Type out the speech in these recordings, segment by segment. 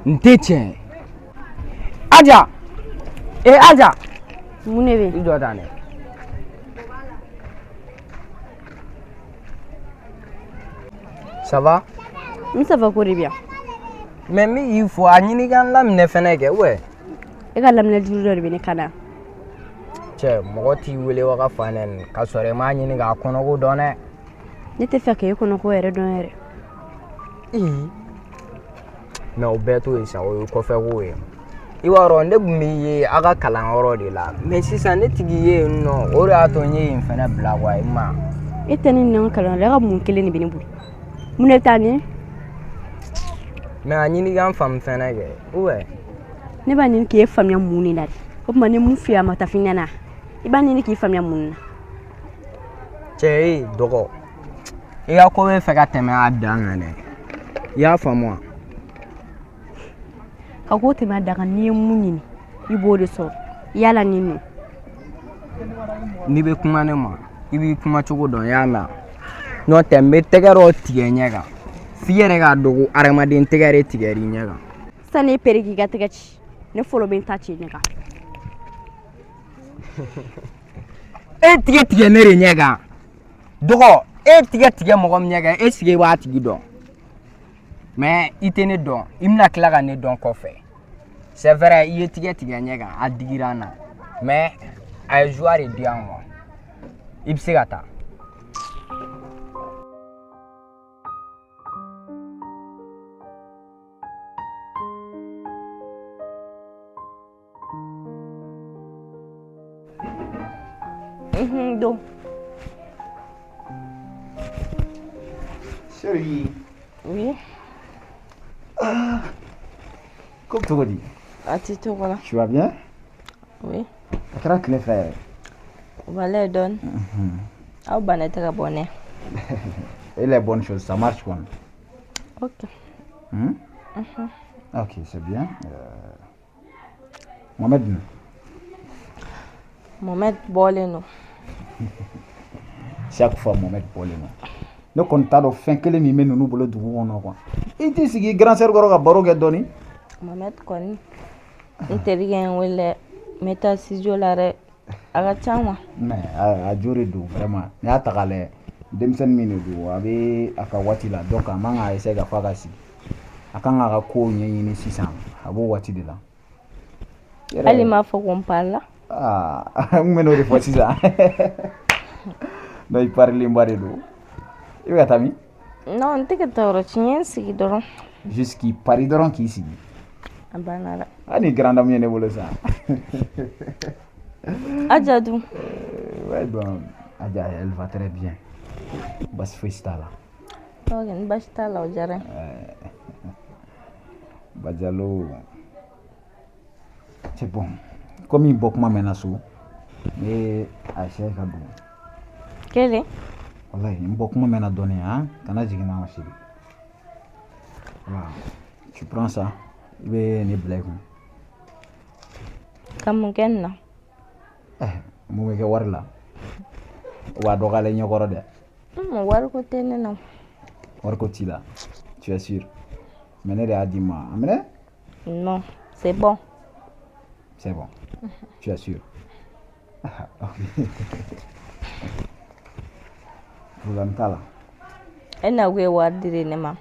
N tɛ tiɲɛ Aja, e Aja. Mun de bɛ yen? I jɔ tan dɛ. Ça va? N ça va ko de bɛ yan. Mais min y'i fo, a ɲini ka n laminɛ fɛnɛ kɛ wɛ. E ka laminɛ juru dɔ de bɛ ne kan na. Cɛ, mɔgɔ t'i wele wa ka fa nɛni ka sɔrɔ i m'a ɲini k'a kɔnɔko dɔn dɛ. Ne tɛ fɛ k'e kɔnɔko yɛrɛ dɔn yɛrɛ. Ee, mais o bɛɛ to yen sa, o ye kɔfɛ ko ye. I b'a dɔn, ne tun b'i ye aw ka kalanyɔrɔ de la, mais sisan ne tigi ye yen nɔ, o de y'a to n ye yen fɛnɛ bila quoi, i ma. E tɛ ne ni ka kalanyɔrɔ la, e ka mun kelen de bɛ ne bolo? Mun de bɛ taa ni? Mais a ɲini k'an faamu fɛnɛ kɛ ou bien. Ne b'a ɲini k'e faamuya mun de la de? O tuma ni mun f'i ye, a ma taa f'i ɲɛna, i b'a ɲini k'i faamuya mun na? Cɛ, e dɔgɔ, i ka ko bɛ fɛ ka tɛmɛ a dan kan dɛ, i y'a faamu wa? Ka ko tɛmɛ a dan kan, n'i ye mun ɲini, i b'o de sɔrɔ. Yala nin nɔ? N'i bɛ kuma ne ma, i b'i kuma cogo dɔn, i y'a mɛn? N'o tɛ, n bɛ tɛgɛ dɔ tigɛ ɲɛ kan f'i yɛrɛ k'a dɔn ko hadamaden tɛgɛ de tigɛr'i ɲɛ kan. Sani e pere k'i ka tɛgɛ ci, ne fɔlɔ bɛ n ta ci ɲɛ kan. E tigɛ tigɛ ne de ɲɛ kan, dɔgɔ. E tigɛ tigɛ mɔgɔ min ɲɛ kan, est ce que i b'a tigi dɔn? Mais i tɛ ne dɔn, i bɛna tila ka ne dɔn kɔfɛ. C'est vrai, i ye tigɛ tigɛ ɲɛ kan, a digira n na, mais a ye joie de di yan quoi. I bɛ se ka taa. Don. Chérie. Oui. Ah. Ko cogo di? A tɛ tɔgɔ la. Tu vas bien? Oui. A kɛra tile 2 yɛrɛ. Walayi dɔɔni. Aw banna tɛ ka bɔ ne. Et les bonnes choses, ça marche quoi. Ok. Hmm? Ok, c'est bien. Mohamed dun? Mohamed bɔlen don. Chaque fois Mohamed bɔlen don. Ne kɔni t'a dɔn fɛn kelen min bɛ ninnu bolo dugu kɔnɔ quoi. I t'i sigi grand sœur kɔrɔ ka baro kɛ dɔɔni. Mohamed kɔni, n terikɛ ye n wele, n bɛ taa studio la dɛ. A ka ca quoi. Mais a jo de don vraiment. N'i y'a ta k'a lajɛ, denmisɛnnin min de don, a bɛ a ka waati la, donc a man ka essayer ka fɔ a ka sigi. A kan k'a ka kow ɲɛɲini sisan, a b'o waati de la. Hali m'a fɔ ko n parila. Ah, n kun bɛ n'o de fɔ sisan. Non, i parilenba de don. I bɛ ka taa min? Non, n tɛ ka taa yɔrɔ ci, n ye n sigi dɔrɔn. Juste k'i pari dɔrɔn k'i sigi. A banna dɛ. Hali ni grande dame ye ne bolo sa. Aja dun? Ouais, bon, Aja, elle va très bien. Basi fosi t'a la. Ok, ni basi t'a la, o diyara n ye. Bajalo. C'est bon. Komi bɔ kuma mɛnna so, n bɛ a essayer ka don. Kelen. Wallahi, n bɔ kuma mɛnna dɔɔni, hein? Kana jigin na ma chérie. Voilà. Tu prends ça. I bɛ nin bila i kun. Ka mun kɛ nin na? Eh, mun bɛ kɛ wari la? O b'a dɔgɔyalen ɲɛkɔrɔ dɛ. Wariko tɛ ne na. Wariko t'i la. Tu es sûr? Mais ne de y'a d'i ma. A minɛ? Non, c'est bon. C'est bon. Tu es sûr? Ok. Problème t'a la. E na ko ye wari di de ne ma.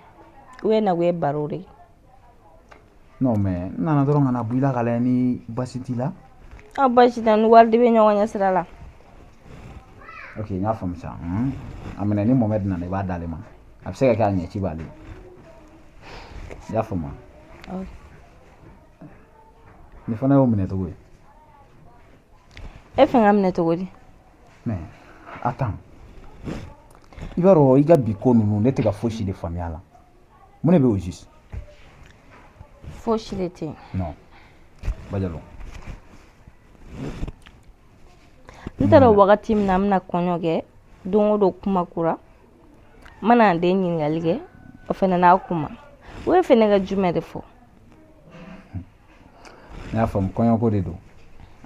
Ou e na ko ye baro de ye? Non, mais n nana dɔrɔn ka na bɔ i la ka lajɛ ni basi t'i la. Ah, basi tɛ, ni wari di bɛ ɲɔgɔn ɲɛ sira la. Ok, n y'a faamu sa. A minɛ, ni Mohamed nana, i b'a d'ale ma. A bɛ se ka kɛ a ɲɛci b'ale. I y'a faamu wa? Ok. Nin fana y'o minɛ cogo ye. E fɛ ka minɛ cogo di? Mais attends. I b'a dɔn, i ka bi ko ninnu, ne tɛ ka fosi de faamuya a la. Mun de bɛ au juste? Fosi de tɛ yen. Non. Bajalo. N t'a dɔn wagati min na an bɛna kɔɲɔ kɛ, don o don kuma kura. N mana n den ɲininkali kɛ, o fana n'a kuma. O ye fɛnɛ ka jumɛn de fɔ? N y'a faamu, kɔɲɔko de don.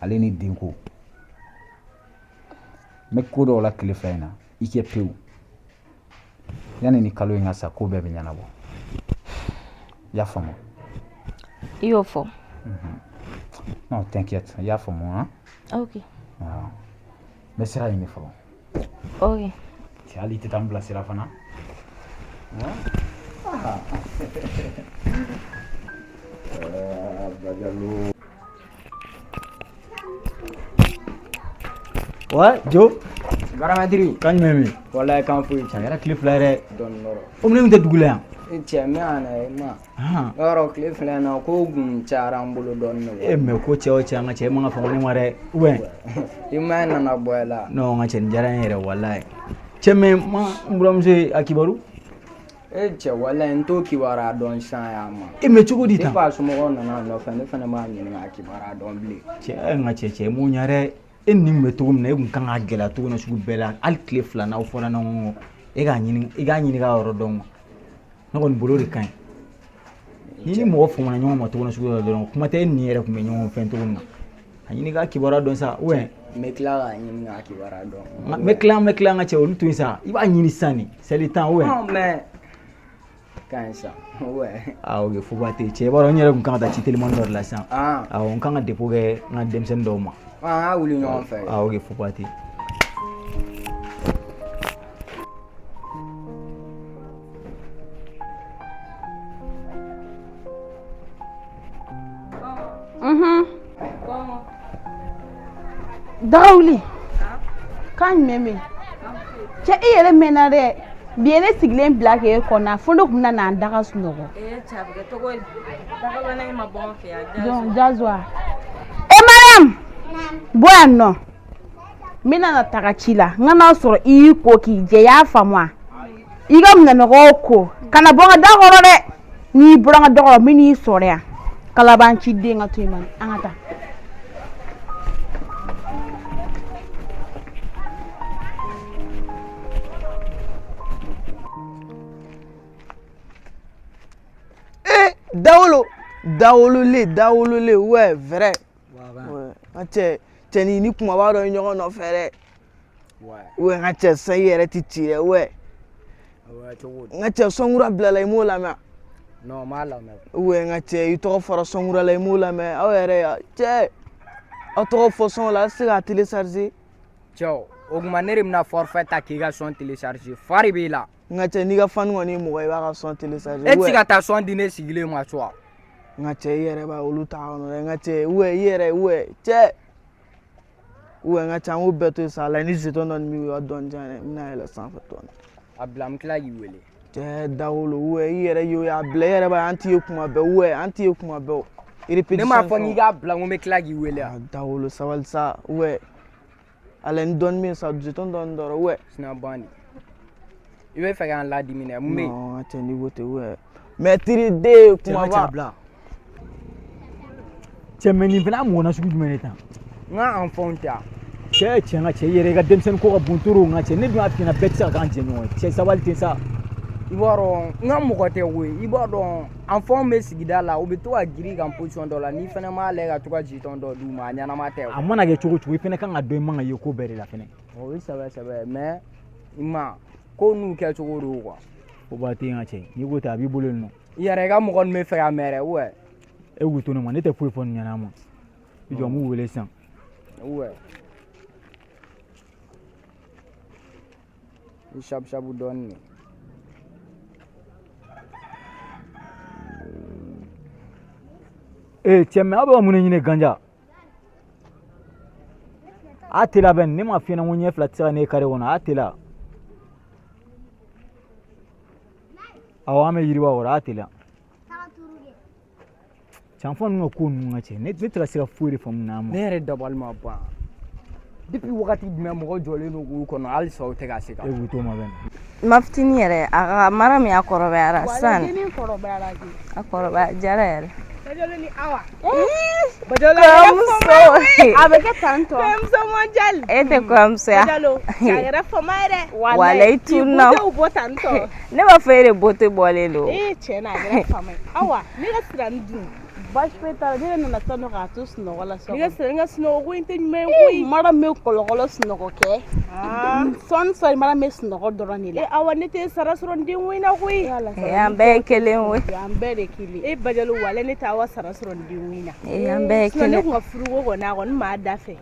Ale ni denko. N bɛ ko dɔw la tile 2 in na, i kɛ pewu. Yanni ni kalo in ka sa, ko bɛɛ bɛ ɲɛnabɔ. I y'a faamu? I y'o fɔ. Non, t'inquiète, i y'a faamu han. Ok. N bɛ sira ɲini fɔlɔ. Ok. Cɛ hali i tɛ taa n bilasira fana. Bajalo. Ouais, Joe. Garamɛtiri. Kan jumɛn bɛ yen? Walayi kan foyi Cɛ a kɛra tile 2 yɛrɛ. Dɔɔni dɔrɔn. O ne tun tɛ dugu la yan. Cɛ n bɛ yan dɛ i ma. Yɔrɔ tile 2 in na kow kun cayara n bolo dɔɔni de. E mais ko cɛ o cɛ an ka cɛ e man ka fama ne ma dɛ ou bien. I ma ye nana bɔ i la. Non n ka cɛ nin diyara n ye yɛrɛ walayi. Cɛ mais ma n buramuso ye a kibaru. E cɛ walayi n t'o kibaruya dɔn sisan yan ma. E mais cogo di tan? Depuis a somɔgɔw nana a nɔfɛ ne fana m'a ɲininka a kibaruya dɔn bilen. Cɛ n ka cɛ cɛ m'o ɲɛ dɛ. E ni nin bɛ cogo min na e kun kan k'a gɛlɛya cogo na sugu bɛɛ la hali tile 2 n'aw fɔra ɲɔgɔn kɔ e k'a ɲini i k'a ɲini k'a yɔrɔ dɔn quoi. Ne kɔni bolo de ka ɲi. Ni ni mɔgɔ famana ɲɔgɔn ma cogo na sugu dɔ la dɔrɔn kuma tɛ e ni yɛrɛ kun bɛ ɲɔgɔn fɛn cogo min na. A ɲini k'a kibaruya dɔn sa ou bien. N bɛ tila k'a ɲini k'a kibaruya dɔn. N bɛ tila n bɛ tila n ka cɛ olu to yen sa i b'a ɲini sisan de c'est le temps ou bien. Non mais ka ɲi sa ouais. Ah ok foba tɛ yen cɛ i b'a dɔn n yɛrɛ kun kan ka taa ci telimani dɔ de la sisan. Awɔ n kan ka dépôt kɛ n ka denmisɛnnin dɔw ma. An ka wuli ɲɔgɔn fɛ. Ah ok foba tɛ yen. Dagawuli kan jumɛn bɛ yen cɛ i yɛrɛ mɛnna dɛ bi ye ne sigilen bila k'e kɔnɔ fo ne tun bɛna na n daga sunɔgɔ. Jazoa e Mariam bɔ yan nɔ n bɛna na taga ci la n ka n'a sɔrɔ i y'i ko k'i jɛ i y'a faamu wa i ka minɛnɔgɔw ko kana bɔ n ka da kɔrɔ dɛ n'i bɔra n ka da kɔrɔ n bɛ n'i sɔrɔ yan kalabanci den ka to yen an ka taa. Dawolo dawolole dawolole ouais vrai ouais n ka cɛ cɛ ni ni kumaba dɔ ye ɲɔgɔn nɔfɛ dɛ ouais n ka cɛ sisan i yɛrɛ ti ci dɛ ouais n ka cɛ sɔnkura bilala i m'o lamɛn. Non n m'a lamɛn. Ouais n ka cɛ i tɔgɔ fɔra sɔnkura la i m'o lamɛn aw yɛrɛ cɛ aw tɔgɔ fɔ sɔn la a tɛ se k'a télécharger. Cɛw o tuma ne de bɛna forfait ta k'i ka son télécharger fa de b'e la. N ka cɛ n'i ka fan kɔni ye mɔgɔ ye i b'a ka son télécharger. E tɛ se ka taa son di ne sigilen ma so wa. N ka cɛ i yɛrɛ b'a olu t'a kɔnɔ dɛ n ka cɛ ouais i yɛrɛ ouais cɛ ouais n ka cɛ an k'o bɛɛ to yen sa la ni jeton dɔɔni b'i ka dɔɔni diyan dɛ n bɛna yɛlɛ sanfɛ dɔɔni. A bila n bɛ tila k'i wele. Cɛ Dawolo ouais i yɛrɛ y'o ye a bila i yɛrɛ b'a ye an t'i ye kuma bɛɛ ouais an t'i ye kuma bɛɛ o. Ne m'a fɔ k'i k'a bila n ko n bɛ tila k'i wele wa. Dawolo sabali sa ouais ala ni dɔɔni bɛ yen sa jeton dɔɔni dɔrɔn ouais. Sina ban de. I bɛ fɛ k'an ladimi dɛ mun bɛ yen. Non cɛ n'i ko ten ouais. Mɛtiri den kumaba. Cɛ mais nin fana y'a mɔgɔ nasugu jumɛn de tan. N ka enfant tɛ yan. Cɛ cɛ n ka cɛ i yɛrɛ i ka denmisɛnnin ko ka bon trop n ka cɛ ne dun y'a f'i ɲɛna bɛɛ tɛ se ka k'an jɛɲɔgɔn ye cɛ sabali ten sa. I b'a dɔn n ka mɔgɔ tɛ koyi i b'a dɔn enfant bɛ sigida la u bɛ to ka girin kan position dɔ la n'i fana m'a lajɛ ka to ka jeton dɔ d'u ma a ɲɛnama tɛ. A mana kɛ cogo o cogo i fana kan ka dɔn i man ka ye ko bɛɛ de la fɛnɛ. O ye sɛbɛ sɛbɛ mais i ma ko n'u kɛcogo don quoi. O b'a to yen n ka cɛ n'i ko ten a b'i bolo yen nɔ. I yɛrɛ i ka mɔgɔ ninnu bɛ fɛ ka mɛn dɛ ouais. E k'u to ne ma ne tɛ foyi fɔ nin ɲɛna ma i jɔ n b'u wele sisan. Ouais. I sabu sabu dɔɔni de. Ee cɛ mais aw bɛ ka mun de ɲini ganja? A teliya bɛ ne m'a f'i ɲɛna ko ɲɛ 2 tɛ se ka ne ye kare kɔnɔ a teliya. Awɔ an bɛ yiriba kɔrɔ a teliya. Canfa ninnu ka ko ninnu ka cɛ ne tɛ ka se ka foyi de faamu n'a ma. Ne yɛrɛ dabali ma ban. Depuis wagati jumɛn mɔgɔ jɔlen don k'u kɔnɔ halisa u tɛ ka se ka. E k'u to ma bɛn. Ma fitinin yɛrɛ a ka mara min a kɔrɔbayara sisan. A kɔrɔbaya jara yɛrɛ. Bajalo ni Awa. Bajalo a bɛ kɛ tan tɔ. Kɔɲɔmuso mondial. E tɛ kɔɲɔmuso ya. Bajalo a yɛrɛ fama ye dɛ. Walayi tunna. K'i beauté bɔ tan tɔ. Ne b'a fɔ e de beauté bɔlen don. Ee tiɲɛ na a kɛra fama ye. Awa ne ka sirani dun. Baasi foyi t'a la, ne yɛrɛ nana sisan nɔ k'a to sunɔgɔ la so N ka n ka sunɔgɔ ko in tɛ ɲuman ye koyi. Mara bɛ kɔlɔkɔlɔ sunɔgɔ kɛ. Sɔɔni sɔɔni Mara bɛ sunɔgɔ dɔrɔn de la. E Awa, ne tɛ sara sɔrɔ n den ko in na koyi. An bɛɛ ye kelen koyi. An bɛɛ de kelen. E Bajalo, walayi ne tɛ Awa sara sɔrɔ n den ko in na. An bɛɛ ye Sinon ne kelen. kun ka furuko kɔni, a kɔni m'a da fɛ.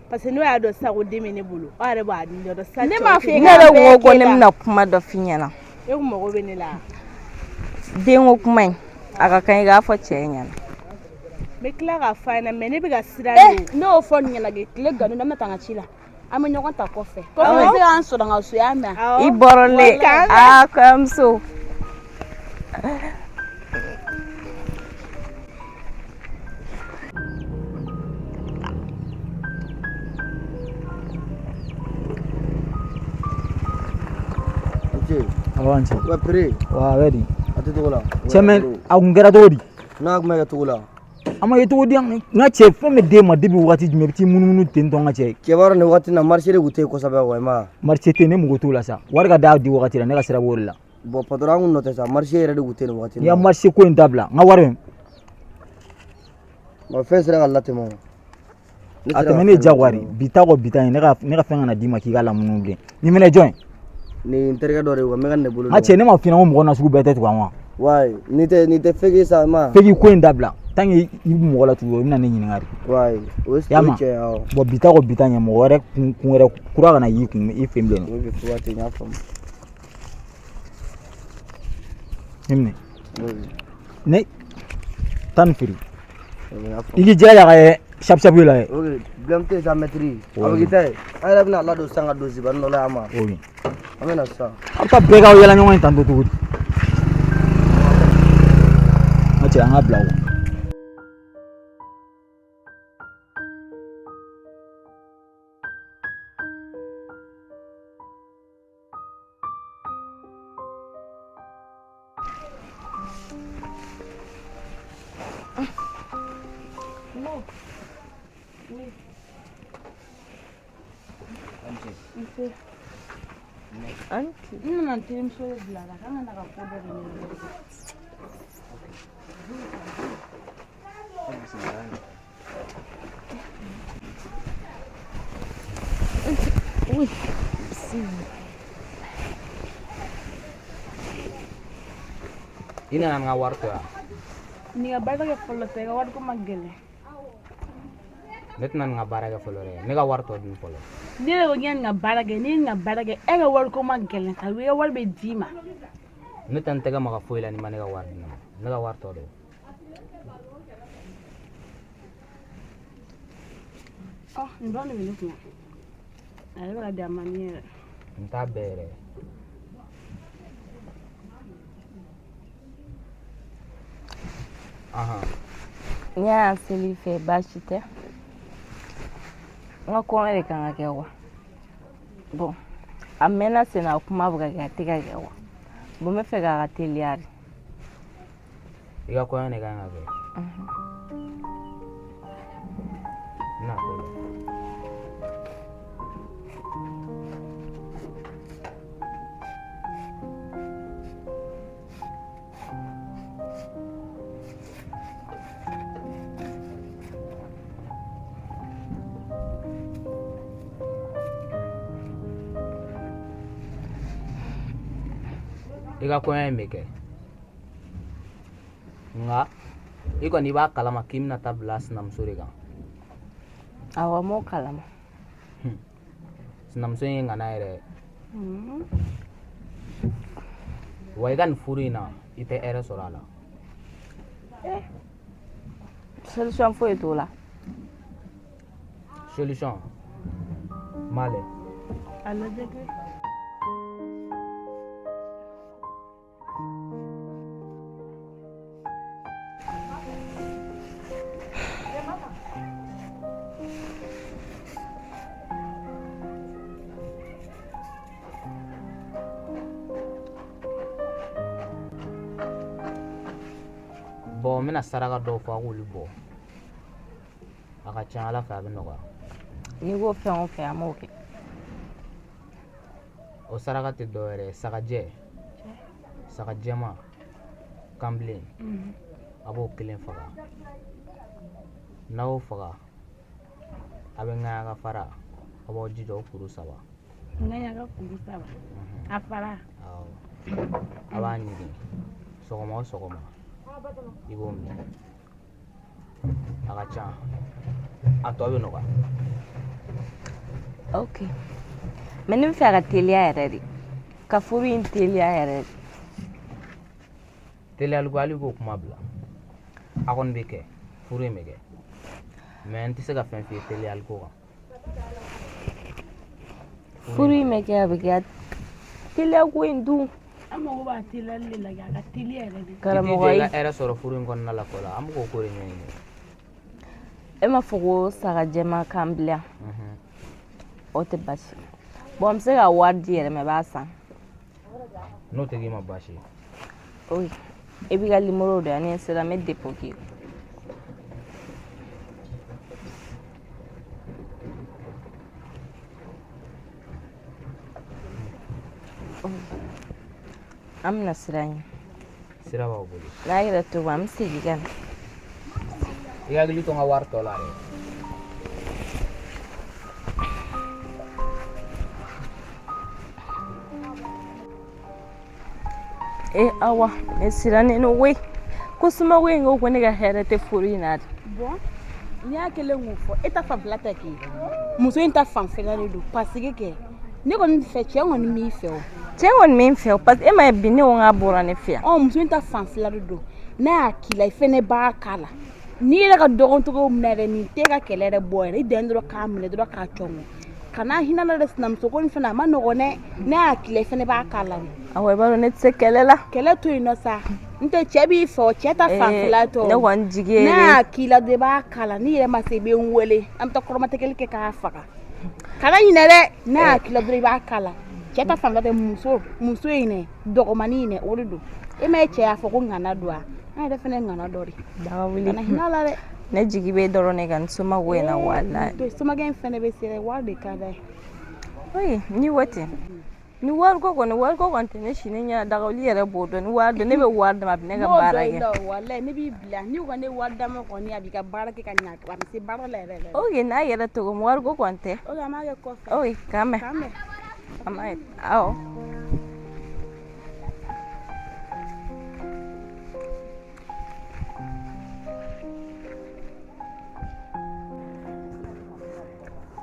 Parce que n'o y'a dɔn sisan ko den bɛ ne bolo, aw yɛrɛ b'a dɔn sisan. Ne m'a f'i ye Ne yɛrɛ ko ne bɛna kuma dɔ f'i ɲɛna. E kun mago bɛ ne la. Denko kuma in, a ka kan i k'a fɔ cɛ ɲɛna. N bɛ tila k'a fɔ a ɲɛna, mais ne bɛ ka siran de. Ne y'o fɔ nin ɲɛna de, tile gannen don, an bɛna taa n ka ci la. An bɛ ɲɔgɔn ta kɔfɛ. Kɔfɛ bɛ se k'an sɔrɔ n ka so, y'a mɛn? I bɔrɔlen aa kɔɲɔmuso. Awa n cɛ. Wa pere. Wa a bɛ di? A tɛ cogo la. Cɛ mais a kun kɛra cogo di? N'a kun bɛ kɛ cogo la. A ma ye cogo di? N ka cɛ, fɛn bɛ d'e ma depuis wagati jumɛn, i bɛ t'i munumunu ten tɔ n ka cɛ. Cɛ b'a dɔn nin wagati in na marché de kun tɛ yen kosɛbɛ wa, i ma ye. Marché tɛ yen, ne mago t'o la sa. Wari ka d'a di wagati la, ne ka sira b'o de la. Bon patron, an kun nɔ tɛ sa, marché yɛrɛ de kun tɛ nin wagati in N'i ya na. marché ko in dabila, n ka wari in. Bon fɛn sera ka latɛmɛ o. Ne A sera ka tɛmɛ ne ye fɛn diyagoya de. latɛmɛ o. Bi ta kɔ bi ta in, ne ka fɛn kana d'i ma k'i ka lamunumunu bilen. Nin minɛ jɔn ye? Nin n terikɛ dɔ de ye wa, n bɛ ka nin de bolo. N ka cɛ, ne ma f'i ɲɛna ko mɔgɔ nasugu bɛɛ tɛ tugu an wa? Wayi, nin tɛ fake sa, i ma ye. Fake ko in dabila. Tant que i bɛ mɔgɔ la tugu, i bɛna ne ɲininka de. Wayi, o ye Y'a ma? tiɲɛ ye, awɔ. Bon bi ta kɔ bi ta ɲɛ, mɔgɔ wɛrɛ kun wɛrɛ kura kana y'i kun i fɛ bilen. O bɛ fɔ waati, n y'a faamu. Nin minɛ. Ne taa nin feere. N y'a faamu. I k'i jilaja ka kɛ sharp sharp ye la dɛ. Ok, problème tɛ yen sa maître. A bɛ k'i ta ye. An yɛrɛ bɛna ladon sisan ka don zibani dɔ la yan ma. Ok. An bɛ na sisan. Aw bɛ taa bɛɛ k'aw yɛlɛ ɲɔgɔn ye tan tɔ cogo di? N ka cɛ, an ka bila o. N nana n terimuso de bila la k'an ka na ka ko dɔ de ɲɛnabɔ. I nana n ka wari to yan. Nin ka baara kɛ fɔlɔ sa, i ka wariko ma gɛlɛn. Ne tɛna nin ka baara kɛ fɔlɔ dɛ, ne ka wari tɔ dun fɔlɔ. Ne yɛrɛ ko k'i ka nin ka baara kɛ, n'i ye nin ka baara kɛ, e ka wariko ma gɛlɛn sa, i ka wari bɛ d'i ma. Ne tɛ n tɛgɛ maga foyi la n'i ma ne ka wari di ne ma. Ne ka wari tɔ don. Ɔ, nin dɔrɔn de bɛ ne kunna. A yɛrɛ bɛ ka di a ma ni yɛrɛ. N t'a bɛɛ yɛrɛ. Ahan. N y'a seli fɛ, baasi tɛ. N ka kɔɲɔ de kan ka kɛ wa. Bon, a mɛnna sen na, a kuma bɛ ka kɛ, a tɛ ka kɛ wa. Bon, n bɛ fɛ k'a ka teliya de. I ka kɔɲɔ de kan ka kɛ. N bɛna t'o la. I ka kɔɲɔ in bɛ kɛ, nka i kɔni i b'a kalama k'i bɛna taa bila sinamuso de kan. Awɔ, n b'o kalama. Sinamuso in ye ŋana yɛrɛ ye wa, i ka nin furu in na, i tɛ hɛrɛ sɔrɔ a la. Solution foyi t'o la? Solution n b'a lajɛ. A lajɛ kɛ. Bon, n bɛna saraka dɔw fɔ, a k'olu bɔ, a ka ca ala fɛ a bɛ nɔgɔya. N'i ko fɛn o fɛn, an b'o kɛ. O saraka tɛ dɔwɛrɛ ye, sagajɛ, saga jɛman, kanbilen. A b'o kelen faga. N'a y'o faga, a bɛ ŋaɲaka fara, a b'aw jija o kuru saba. Ŋaɲaka kuru saba. A fara. Awɔ. A b'a ɲigin sɔgɔma o sɔgɔma i b'o min. A ka ca, a tɔ bɛ nɔgɔya. Ok, mais ne bɛ fɛ a ka teliya yɛrɛ de, ka furu in teliya yɛrɛ de. Teliyali ko, hali k'o kuma bila, a kɔni bɛ kɛ, furu in bɛ kɛ, mais n tɛ se ka fɛn f'i ye teliyali ko kan. Furu in bɛ kɛ, a bɛ kɛ, teliya ko in dun. An mago b'a teliyali de la, a ka teliya yɛrɛ de. Karamɔgɔ i ka hɛrɛ sɔrɔ furu in kɔnɔna la fɔlɔ, an bɛ k'o ko de ɲɛɲini. E m'a fɔ ko saga jɛman kan bila, o tɛ baasi. Bon, n bɛ se ka wari di yɛrɛ ma, i b'a san. N'o tɛ k'i ma baasi ye. Oui, i b'i ka nimoro di yan, ni n sera n bɛ dépôt k'i kun. An bɛna sira ɲini. Sira b'aw bolo. N'a yɛrɛ to, an bɛ segin ka na. I hakili to n ka wari tɔ la dɛ. E awa, ne sirannen don koyi. Ko somɔgɔ in ko ko ne ka hɛrɛ tɛ furu in na de. Bon, n'i y'a kelen k'o fɔ, e ta fanfɛla tɛ k'i muso in ta fanfɛla de don, parce que kɛ ne kɔni fɛ, cɛ kɔni b'i fɛ o. Cɛ kɔni bɛ n fɛ o, parce que e ma ye bi ne ko n k'a bɔra ne fɛ yan. Ɔ, muso in ta fanfɛla de don. N'a y'a k'i la, i fɛnɛ b'a k'a la. N'i yɛrɛ ka dɔgɔn cogo min na yɛrɛ, nin t'e ka kɛlɛ yɛrɛ bɔ yɛrɛ. I dan dɔrɔn k'a minɛ dɔrɔn k'a cɔngɔ, kana hinɛ la dɛ. Sinamuso ko nin fɛnɛ, a ma nɔgɔn dɛ. N'a y'a k'i la, i fɛnɛ b'a k'a la. Awɔ, i b'a dɔn ne tɛ se kɛlɛ la. Kɛlɛ to yen nɔ sa, n tɛ cɛ b'i fɛ o, cɛ ta fanfɛla tɔ. Ne kɔni jigi ye. N'a y'a k'i la dɔrɔn, i b'a k'a la. N'i yɛrɛ ma se, i bɛ n wele, an bɛ taa kɔrɔmatigɛli kɛ k'a faga. Kana ɲinɛ dɛ. N'a y'a k'i la dɔrɔn, i b'a k'a la. Cɛ ta fanfɛla tɛ, muso in dɛ, dɔgɔmanin in dɛ, o de don. E ma ye cɛ y'a fɔ ko ŋana don wa? An yɛrɛ fɛnɛ ye ŋana dɔ de. Daga wuli. Kana hinɛ a la dɛ. Ne jigi bɛ dɔrɔn ne kan somɔgɔw in na, walayi. Somakɛ in fɛnɛ bɛ se dɛ, wari de ka d'a ye. Oui, ni ko ten, ni wariko kɔni, wariko kɔni tɛ ne si ne ɲɛna. Dagawuli yɛrɛ b'o dɔn. Ni wari don, ne bɛ wari d'a ma, a bɛ ne ka baara kɛ. Walayi, ne b'i bila. N'i ko ne wari d'a ma kɔni, a b'i ka baara kɛ ka ɲa, a bɛ se baara la yɛrɛ yɛrɛ. Ok, n'a yɛrɛ tɔgɔ, wariko kɔni tɛ. Ok, an b'a kɛ kɔfɛ. Ok, k'an bɛn. K'an bɛn. An b'a ye, awɔ.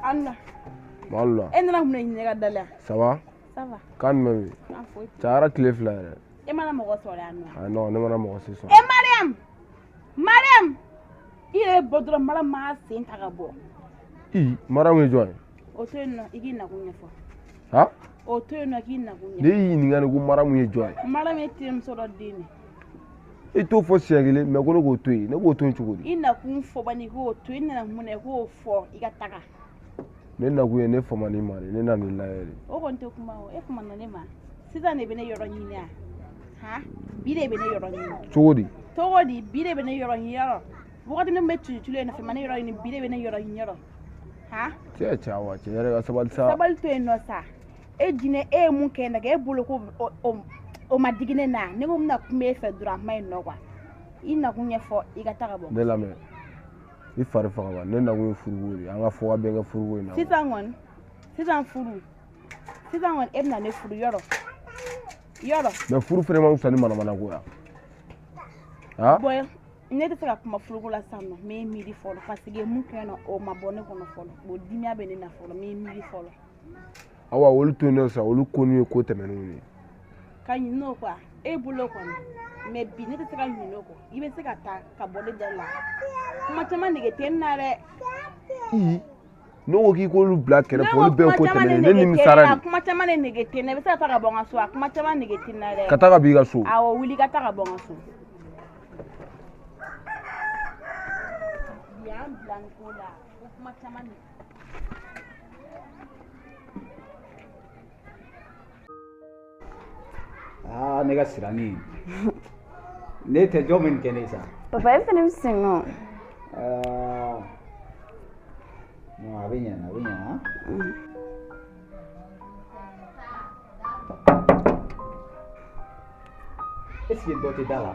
Anna. Malola. E nana mun de ɲini ne ka da la? Ça va? Ça va. Kan jumɛn bɛ yen? Kan foyi tɛ. Cayara tile 2 yɛrɛ. E mana mɔgɔ sɔrɔ yan nɔ? Ah non, ne mana mɔgɔ si sɔrɔ. E Mariam! Mariam! I yɛrɛ bɔ dɔrɔn, Mariam m'a sen ta ka bɔ. I, Mariam ye jɔn ye? O to yen nɔ, i k'i nakun ɲɛfɔ. Ha? O to yen nɔ, k'i nakun ɲɛfɔ. Ne y'i ɲininka de ko Mariam ye jɔn ye? Mariam ye terimuso dɔ den de. I t'o fɔ siɲɛ kelen, mais ko ne k'o to yen, ne k'o to yen cogo di? I nakun fɔ bani, i k'o to yen, i nana mun na, i k'o fɔ, i ka taga. Ne nakun ye ne famani ma de, ne nana i lajɛ de. O kɔni tɛ kuma o, e famana ne ma. Sisan de bɛ ne yɔrɔ ɲini yan. Han? Bi de bɛ ne yɔrɔ ɲini. Cogo di? Cogo di? Bi de bɛ ne yɔrɔ ɲini yɔrɔ. Wagati min bɛ tutu in nɔfɛ, ma ne yɔrɔ ɲini, bi de bɛ ne yɔrɔ ɲini yɔrɔ. Han? Cɛ cɛ awa, cɛ yɛrɛ ka sabali sa. Sabali to yen nɔ sa. E jinɛ, e ye mun kɛ ne e bolo ko o ma digi ne na. Ne ko n bɛna kuma e fɛ dɔrɔn, a kuma yen nɔ quoi. I nakun ɲɛfɔ, i ka taga bɔ. Ne lamɛn. I fari faga ba, ne nakun ye furuko de ye. An ka fɔ ka bɛn kɛ furuko in na. Sisan kɔni, sisan furu. Sisan kɔni, e bɛna ne furu yɔrɔ. Yɔrɔ. Mais furu fɛnɛ ma fisa ni manamana ko ya. Ha? Bon, ne tɛ se ka kuma furuko la sisan nɔ, n bɛ miiri fɔlɔ, parce que mun kɛ nɔ, o ma bɔ ne kɔnɔ fɔlɔ. O dimiya bɛ ne na fɔlɔ, n bɛ miiri fɔlɔ. Awa, olu to yen nɔ sa, olu ko n'u ye ko tɛmɛnenw ye. Ka ɲinɛ o kɔ, e bolo kɔni, mais bi ne tɛ se ka ɲinɛ o kɔ. I bɛ se ka taa ka bɔ ne da la. Kuma caman nege tɛ n na dɛ. I, ne ko k'i k'olu bila kɛrɛfɛ, olu bɛɛ ye ko tɛmɛnen ne nimisara de. Kuma caman de nege tɛ n na. I bɛ se ka taa ka bɔ n ka so, a kuma caman nege tɛ n na dɛ. Ka taa ka b'i ka so. Awɔ, wuli ka taa ka bɔ n ka so. Bi y'an bila nin ko la, ko kuma caman de. Aa, ne ka sirani, ne tɛ jɔn bɛ nin kɛ ne sa. Papa, e fana bɛ sɛgɛn o. Aa, non, a bɛ ɲɛ, a bɛ ɲɛ han. Est ce que dɔ tɛ da la?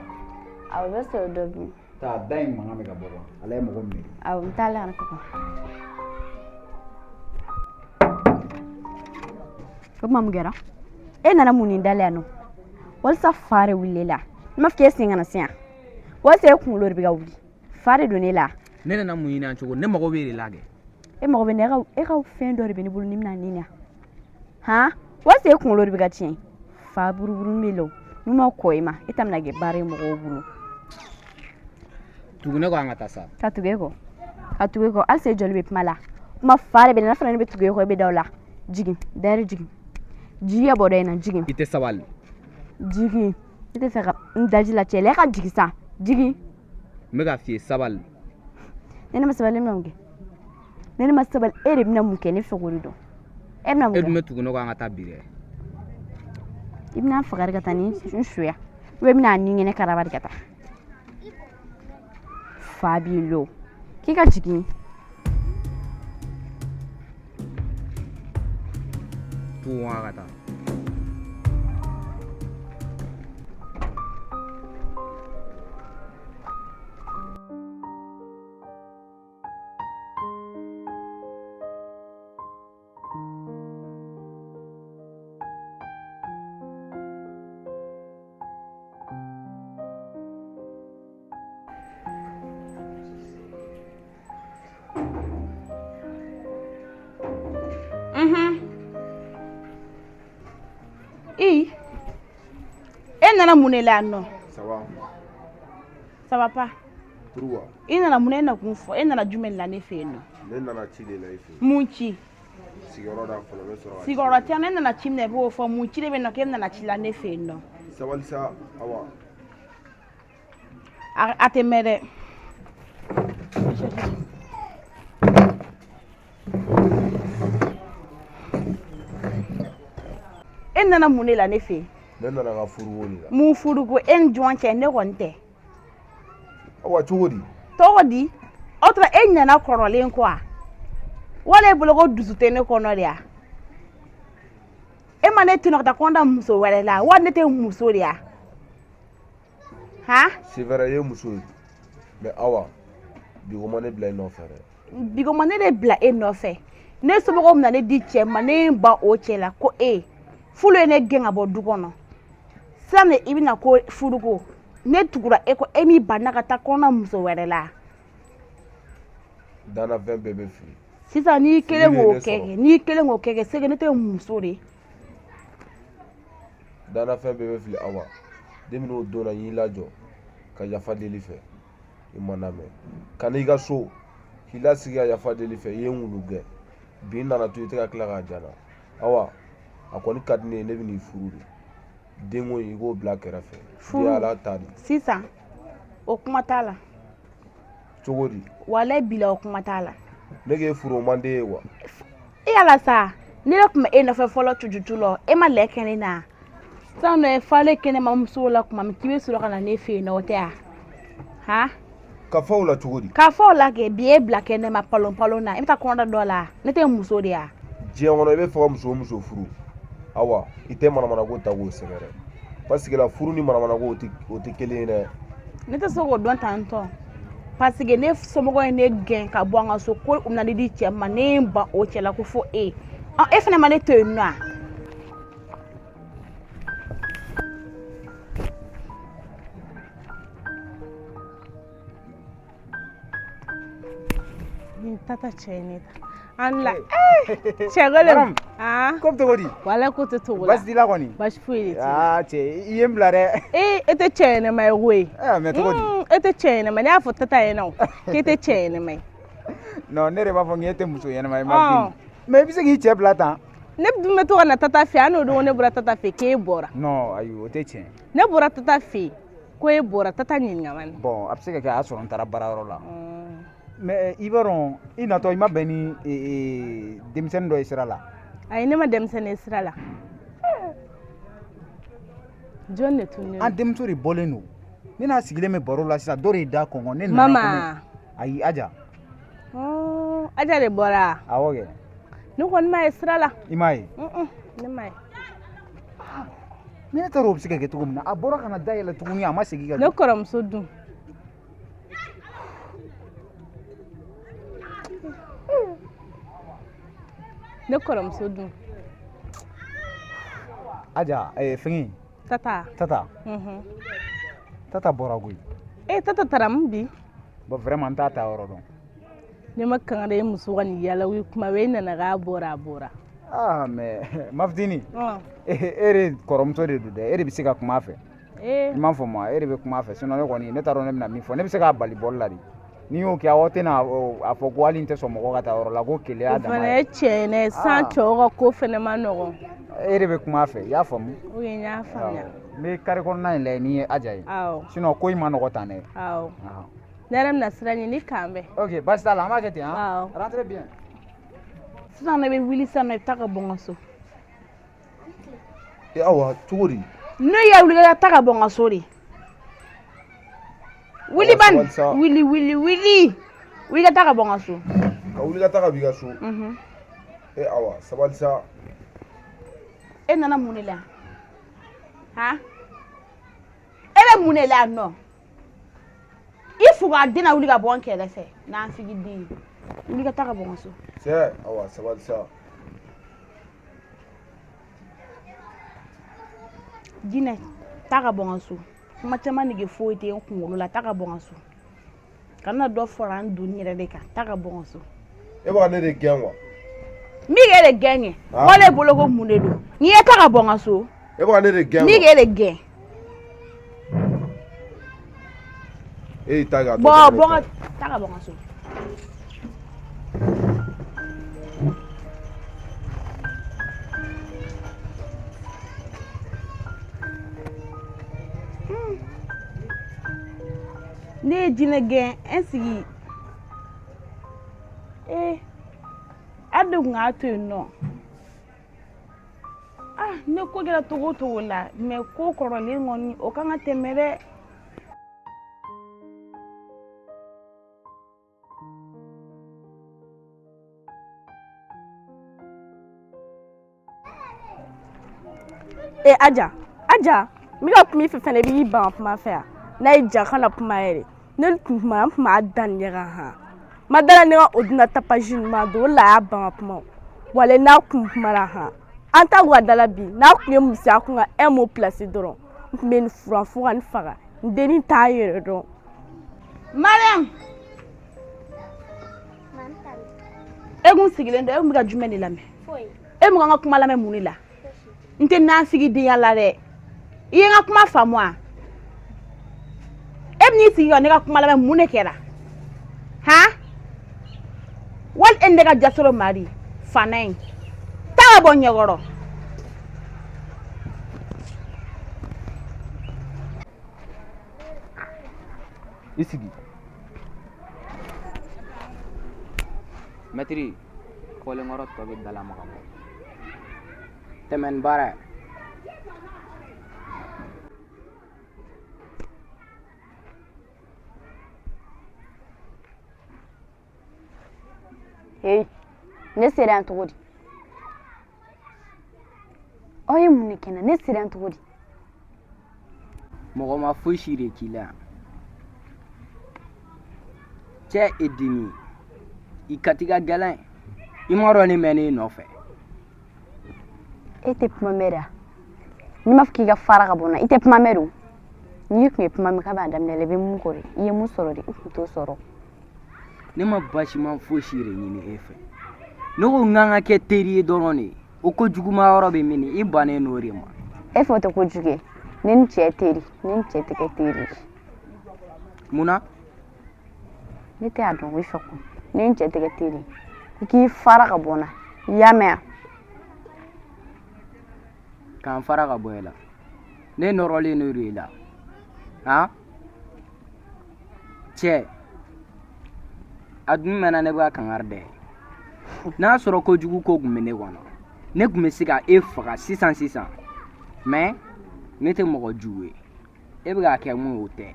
Awɔ, bɛ sɔrɔ dɔ bi. Taa da in mankan bɛ ka bɔ quoi ala ye mɔgɔ minɛ. Awɔ, n t'ale kana kɔkɔ. O tuma mun kɛra? E nana mun ni da la yan nɔ? Walasa fa de wulila la. N m'a fɔ k'e sen kana se yan. Walasa e kunkolo de bɛ ka wuli. Fa de don ne la. Ne nana mun ɲini yan cogo ne mago b'e de la kɛ. E mago bɛ ne e ka fɛn dɔ de bɛ ne bolo ni bɛna nin na. Han? Walasa e kunkolo de bɛ ka tiɲɛ. Fa buruburu b'i la o. N'u ma kɔ i ma, e ta bɛna kɛ baara ye mɔgɔw bolo. Tugu ne kɔ an ka taa sa. Ka tugu e kɔ. Ka tugu e kɔ. Halisa e jɔlen bɛ kuma la. Kuma fa de bɛ ne la, fana ne bɛ tugu e kɔ, e bɛ da o la. Jigin, dayɛri jigin. Jigin ka bɔ dɔ in na, jigin. I tɛ sabali. Jigin. Ne tɛ fɛ ka n daji la cɛ la, e ka jigin sa. Jigin. N bɛ k'a f'i ye sabali. Ne ne ma sabali, ne bɛna mun kɛ? Ne ne ma sabali, e de bɛna mun kɛ? Ne fɛ k'o de dɔn. E bɛna mun E kɛ? dun bɛ tugu ne kɔ an ka taa bi dɛ. I bɛna n faga de ka taa ni n suya. Ou bien i bɛna ni ŋɛnɛ karaba de ka taa. Fa b'i lo. K'i ka jigin. Tugu an ka taa. I e nana mun de la yan nɔ? Ça va? Ça va pas. Pourquoi? I nana mun na? E na kun fɔ, e nana jumɛn de la ne fɛ yen nɔ? Ne nana ci de la i fɛ yen. Mun ci? Sigiyɔrɔ da fɔlɔ n bɛ sɔrɔ ka. Sigiyɔrɔ tɛ yan, ne nana ci min na i b'o fɔ. Mun ci de bɛ yen nɔ k'e nana ci la ne fɛ yen nɔ? Sabali sa Awa. A tɛ mɛn dɛ. E nana mun de la ne fɛ yen? Ne nana n ka furuko de la. Mun furuko? E ni jɔn cɛ? Ne kɔni tɛ. Awa cogo di? Tɔgɔ di? O tuma e ɲinɛna kɔrɔlen kɔ wa? Wala e bolo ko dusu tɛ ne kɔnɔ de ya? E ma ne to yen nɔ ka taa kɔnɔ da muso wɛrɛ la wa? Ne tɛ muso de ya? Han? C'est vrai, i ye muso ye. Mais Awa, bi ko ma ne bila i nɔfɛ dɛ. Bi ko ma ne de bila e nɔfɛ. Ne somɔgɔw bɛna ne di cɛ ma, ne ye n ban o cɛ la ko e fulu ye ne gɛn ka bɔ du kɔnɔ. Sisan de i bɛna ko furuko. Ne tugura e kɔ, e m'i ban na ka taa kɔnɔ muso wɛrɛ la. Danafɛn bɛɛ bɛ fili. Sisan n'i kelen Fili de k'o ye ne kɛ sɔrɔ. kɛ, n'i kelen k'o kɛ kɛ, c'est que ne tɛ muso de ye. Danafɛn bɛɛ bɛ fili Awa. Depuis o don na n y'i lajɔ ka yafa deli fɛ, i ma lamɛn. Ka n'i ka so k'i lasigi ka yafa deli fɛ, i ye n wulu gɛn. Bi n nana to i tɛ ka tila k'a diya n na. Awa, a kɔni ka di ne ye, ne bɛ n'i furu de. Denko in i k'o bila kɛrɛfɛ. Furu. Den ye Ala ta de. Sisan o kuma t'a la. Cogo di? Walayi bila o kuma t'a la. Ne k'e furu o man d'e ye wa? E ala sa, ne de tun bɛ e nɔfɛ fɔlɔ cucucu lɔ, e ma lɛ kɛ ne na. Sisan nɔ e falen kɛnɛma musow la tuma min k'i bɛ sɔrɔ ka na ne fɛ yen nɔ, o tɛ wa? Han? Ka fɔ o la cogo di? K'a fɔ o la kɛ bi e bila kɛnɛma palon palon na, e bɛ taa kɔnɔ da dɔ la, ne tɛ muso de ya? Diɲɛ kɔnɔ i bɛ fɛ ka muso o muso furu, Awa, i tɛ manamanako ta k'o sɛgɛrɛ. Parce que la furu ni manamanako o tɛ kelen ye dɛ. Ne tɛ se k'o dɔn tantɔ. Parce que ne somɔgɔw ye ne gɛn ka bɔ an ka so ko u bɛna ne di cɛ ma, ne ye n ban o cɛ la ko fo e. Ɔ e fana ma ne to yen nɔ wa? Nin tata cɛ ye ne ta an la cɛgolo. Ko bɛ cogo di? Wala ko tɛ togo la. Baasi t'i la kɔni? Baasi foyi de t'i la. Aa cɛ, i ye n bila dɛ. Ee, e tɛ cɛ ɲɛnɛma ye koyi. Ɛɛ mais cogo di? E tɛ cɛ ɲɛnɛma, ne y'a fɔ tata ɲɛna o k'e tɛ cɛ ɲɛnɛma ye. Non, ne de b'a fɔ k'e tɛ muso ɲɛnɛma ye Martine. Mais i bɛ se k'i cɛ bila tan? Ne dun bɛ to ka na tata fɛ yan, n'o don ne bɔra tata fɛ k'e bɔra. Non, ayi o tɛ tiɲɛ. Ne bɔra tata fɛ yen ko e bɔra, tata ɲininka ma ne. Bon, a bɛ se ka kɛ a y'a sɔrɔ n taara baarayɔrɔ la. Mais i b'a dɔn i natɔ i ma bɛn ni denmisɛnnin dɔ ye sira la. Ayi, ne ma denmisɛnnin ye sira la. Jɔn de tun? An denmuso de bɔlen don. Ne n'a sigilen bɛ baro la sisan, dɔ de ye da kɔnkɔn, ne nana. Mama. Ayi, Aja. Aja de bɔra. Awɔ kɛ. Ne kɔni m'a ye sira la. I m'a ye? Ne m'a ye. Mais ne t'a dɔn o bɛ se ka kɛ cogo min na. A bɔra ka na da yɛlɛ tuguni, a ma segin ka Ne don. kɔrɔmuso dun? Ne kɔrɔmuso dun? Aja, fɛngɛ. Tata. Tata. Tata bɔra koyi. E Tata taara min bi? Bon, vraiment n t'a ta yɔrɔ dɔn. Ne ma kangari ye muso ka nin yala ye kuma bɛɛ, e nana k'a bɔra, a bɔra. Ah, mais Mafitini, e de kɔrɔmuso de don dɛ, e de bɛ se ka kuma a fɛ. I m'a faamu wa? E de bɛ kuma a fɛ, sinon ne kɔni ne t'a dɔn ne bɛna min fɔ. Ne bɛ se k'a bali bɔli la de. N'i y'o kɛ, aw tɛna a fɔ ko hali n tɛ sɔn mɔgɔ ka taa yɔrɔ la ko keleya O dama fana ye. ye tiɲɛ ye dɛ, san cɛw ka ko fana ma nɔgɔn. E de bɛ kuma a fɛ, i y'a faamu? Ok, n y'a faamuya. N bɛ carré kɔnɔna in lajɛ n'i ye Aja ye. Awɔ. Sinon ko in ma nɔgɔ tan dɛ. Awɔ. Ne yɛrɛ bɛna sira ɲini k'an bɛn. Ok, baasi t'a la, an b'a kɛ ten han. Awɔ. Rentrez bien. Sisan ne bɛ wuli sisan nɔ, i bɛ taa ka bɔ n ka so. E Awa, cogo di? Ne y'a wuli ka taa ka bɔ n ka so de. Wuli Awa, bani. sabali sa. Wuli wuli wuli. Wuli ka taa ka bɔ n ka so. Ka wuli ka taga b'i ka so. E Awa, sabali sa. E nana mun de la? Han? E bɛ mun de la yan nɔ? I fuga den na wuli ka bɔ n kɛrɛfɛ n'an sigi den ye. Wuli ka taa ka bɔ n ka so. Cɛ, Awa, sabali sa. Jinɛ, taa ka bɔ n ka so. Kuma caman nege foyi tɛ n kunkolo la, taa ka bɔ n ka so. Kana dɔ fara n donni yɛrɛ de kan, taa ka bɔ n ka so. E bɛ ka ne de gɛn wa? N b'i k'e de gɛn kɛ. Ah. Wale bolo ko mun de don? N'i ye taa ka bɔ n ka so. E bɛ ka ne de gɛn N b'i wa? k'e de gɛn. E y'i ta kɛ a tɔ Bɔ kɛra ne bɔ ta n ye. ka taa ka bɔ n ka so. Ne ye jinɛ gɛn n sigi ee a de kun k'a to yen nɔ. Ah, ne ko kɛra togo o togo la, mais ko kɔrɔlen kɔni o kan ka tɛmɛ dɛ. E Aja, Aja, n bɛ ka kuma i fɛ fɛnɛ, i b'i ban ka kuma fɛ yan. N'a y'i diya kana kuma yɛrɛ. Ne tun kumana, n tun b'a da nin ɲɛ kan han. Ma dala ne ka ordinateur page ninnu ma don, o la a y'a ban ka kuma. Walayi n'a kun kumana han. An t'a ka da la bi, n'a kun ye musoya kun ka un mot placé dɔrɔn, n tun bɛ nin furan fo ka nin faga. N dennin t'a yɛrɛ dɔn. Mariam! E kun sigilen don, e kun bɛ ka jumɛn de lamɛn? E mun ka n ka kuma lamɛn mun de la? N tɛ nansigi denya la dɛ. I ye n ka kuma faamu wa? E bɛn'i sigi ka ne ka kuma lamɛn, mun de kɛra? Han? Wali e ni ne ka jasoro mari fana in. Taa ka bɔ n ɲɛkɔrɔ. I sigi. Mɛtiri, fɔlenkɔrɔ tɔ bɛ dala maga bɔ. Tɛmɛ ni baara ye. Hey, ne sera yan cogo di? Aw ye mun de kɛ n na? Ne sera yan cogo di? Mɔgɔ ma foyi si de k'i la yan. Cɛ e dennin, i kati ka gɛlɛn. I m'a dɔn ne mɛnn'e nɔfɛ. E tɛ kuma mɛn de wa? N'i m'a fɔ k'i ka fara ka bɔ n na, i tɛ kuma mɛn don. N'i tun ye kuma mɛn kabi a daminɛ la, i bɛ mun kɔ de? I ye mun sɔrɔ de? I tun t'o sɔrɔ. Ne ma basima foyi si de ɲini e fɛ. Ne ko n k'an ka kɛ teri ye dɔrɔn de. O ko juguma yɔrɔ bɛ min? I bannen n'o de ma. E fɛ o tɛ kojugu ye. Ne ni cɛ teri, ne ni cɛ tɛ kɛ teri ye. Mun na? Ne tɛ a dɔn o fɛ ko ne ni cɛ tɛ kɛ teri ye. I k'i fara ka bɔ n na. I y'a mɛn wa? K'an fara ka bɔ e la. Ne nɔrɔlen de don i la. Han? Cɛ, a dun mɛnna ne bɛ ka kangari da ye. N'a sɔrɔ kojugu ko tun bɛ ne kɔnɔ, ne tun bɛ se ka e faga sisan sisan. Mais ne tɛ mɔgɔ jugu ye. E bɛ k'a kɛ mun ye, o tɛ.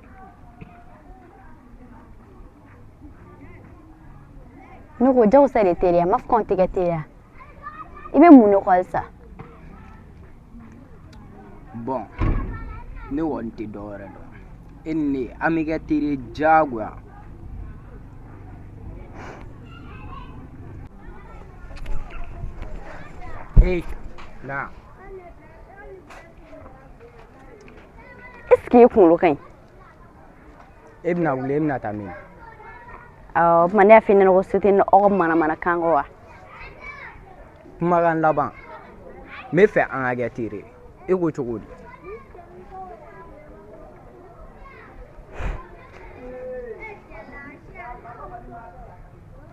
Ne ko jagosa de teriya, n m'a fɔ k'anw tɛ kɛ teriya. I bɛ mun de kɔ halisa? Bon, ne kɔni tɛ dɔ wɛrɛ dɔn. E ni ne, an bɛ kɛ teri ye diyagoya. Hey, na. Est ce que e kunkolo ka ɲi? E bɛna wuli, e bɛna taa min? Awɔ, o tuma ne y'a f'i ɲɛna ko se tɛ aw ka manamanakan kɔ wa? Kumakan laban, n bɛ fɛ an ka kɛ teri ye. E ko cogo di?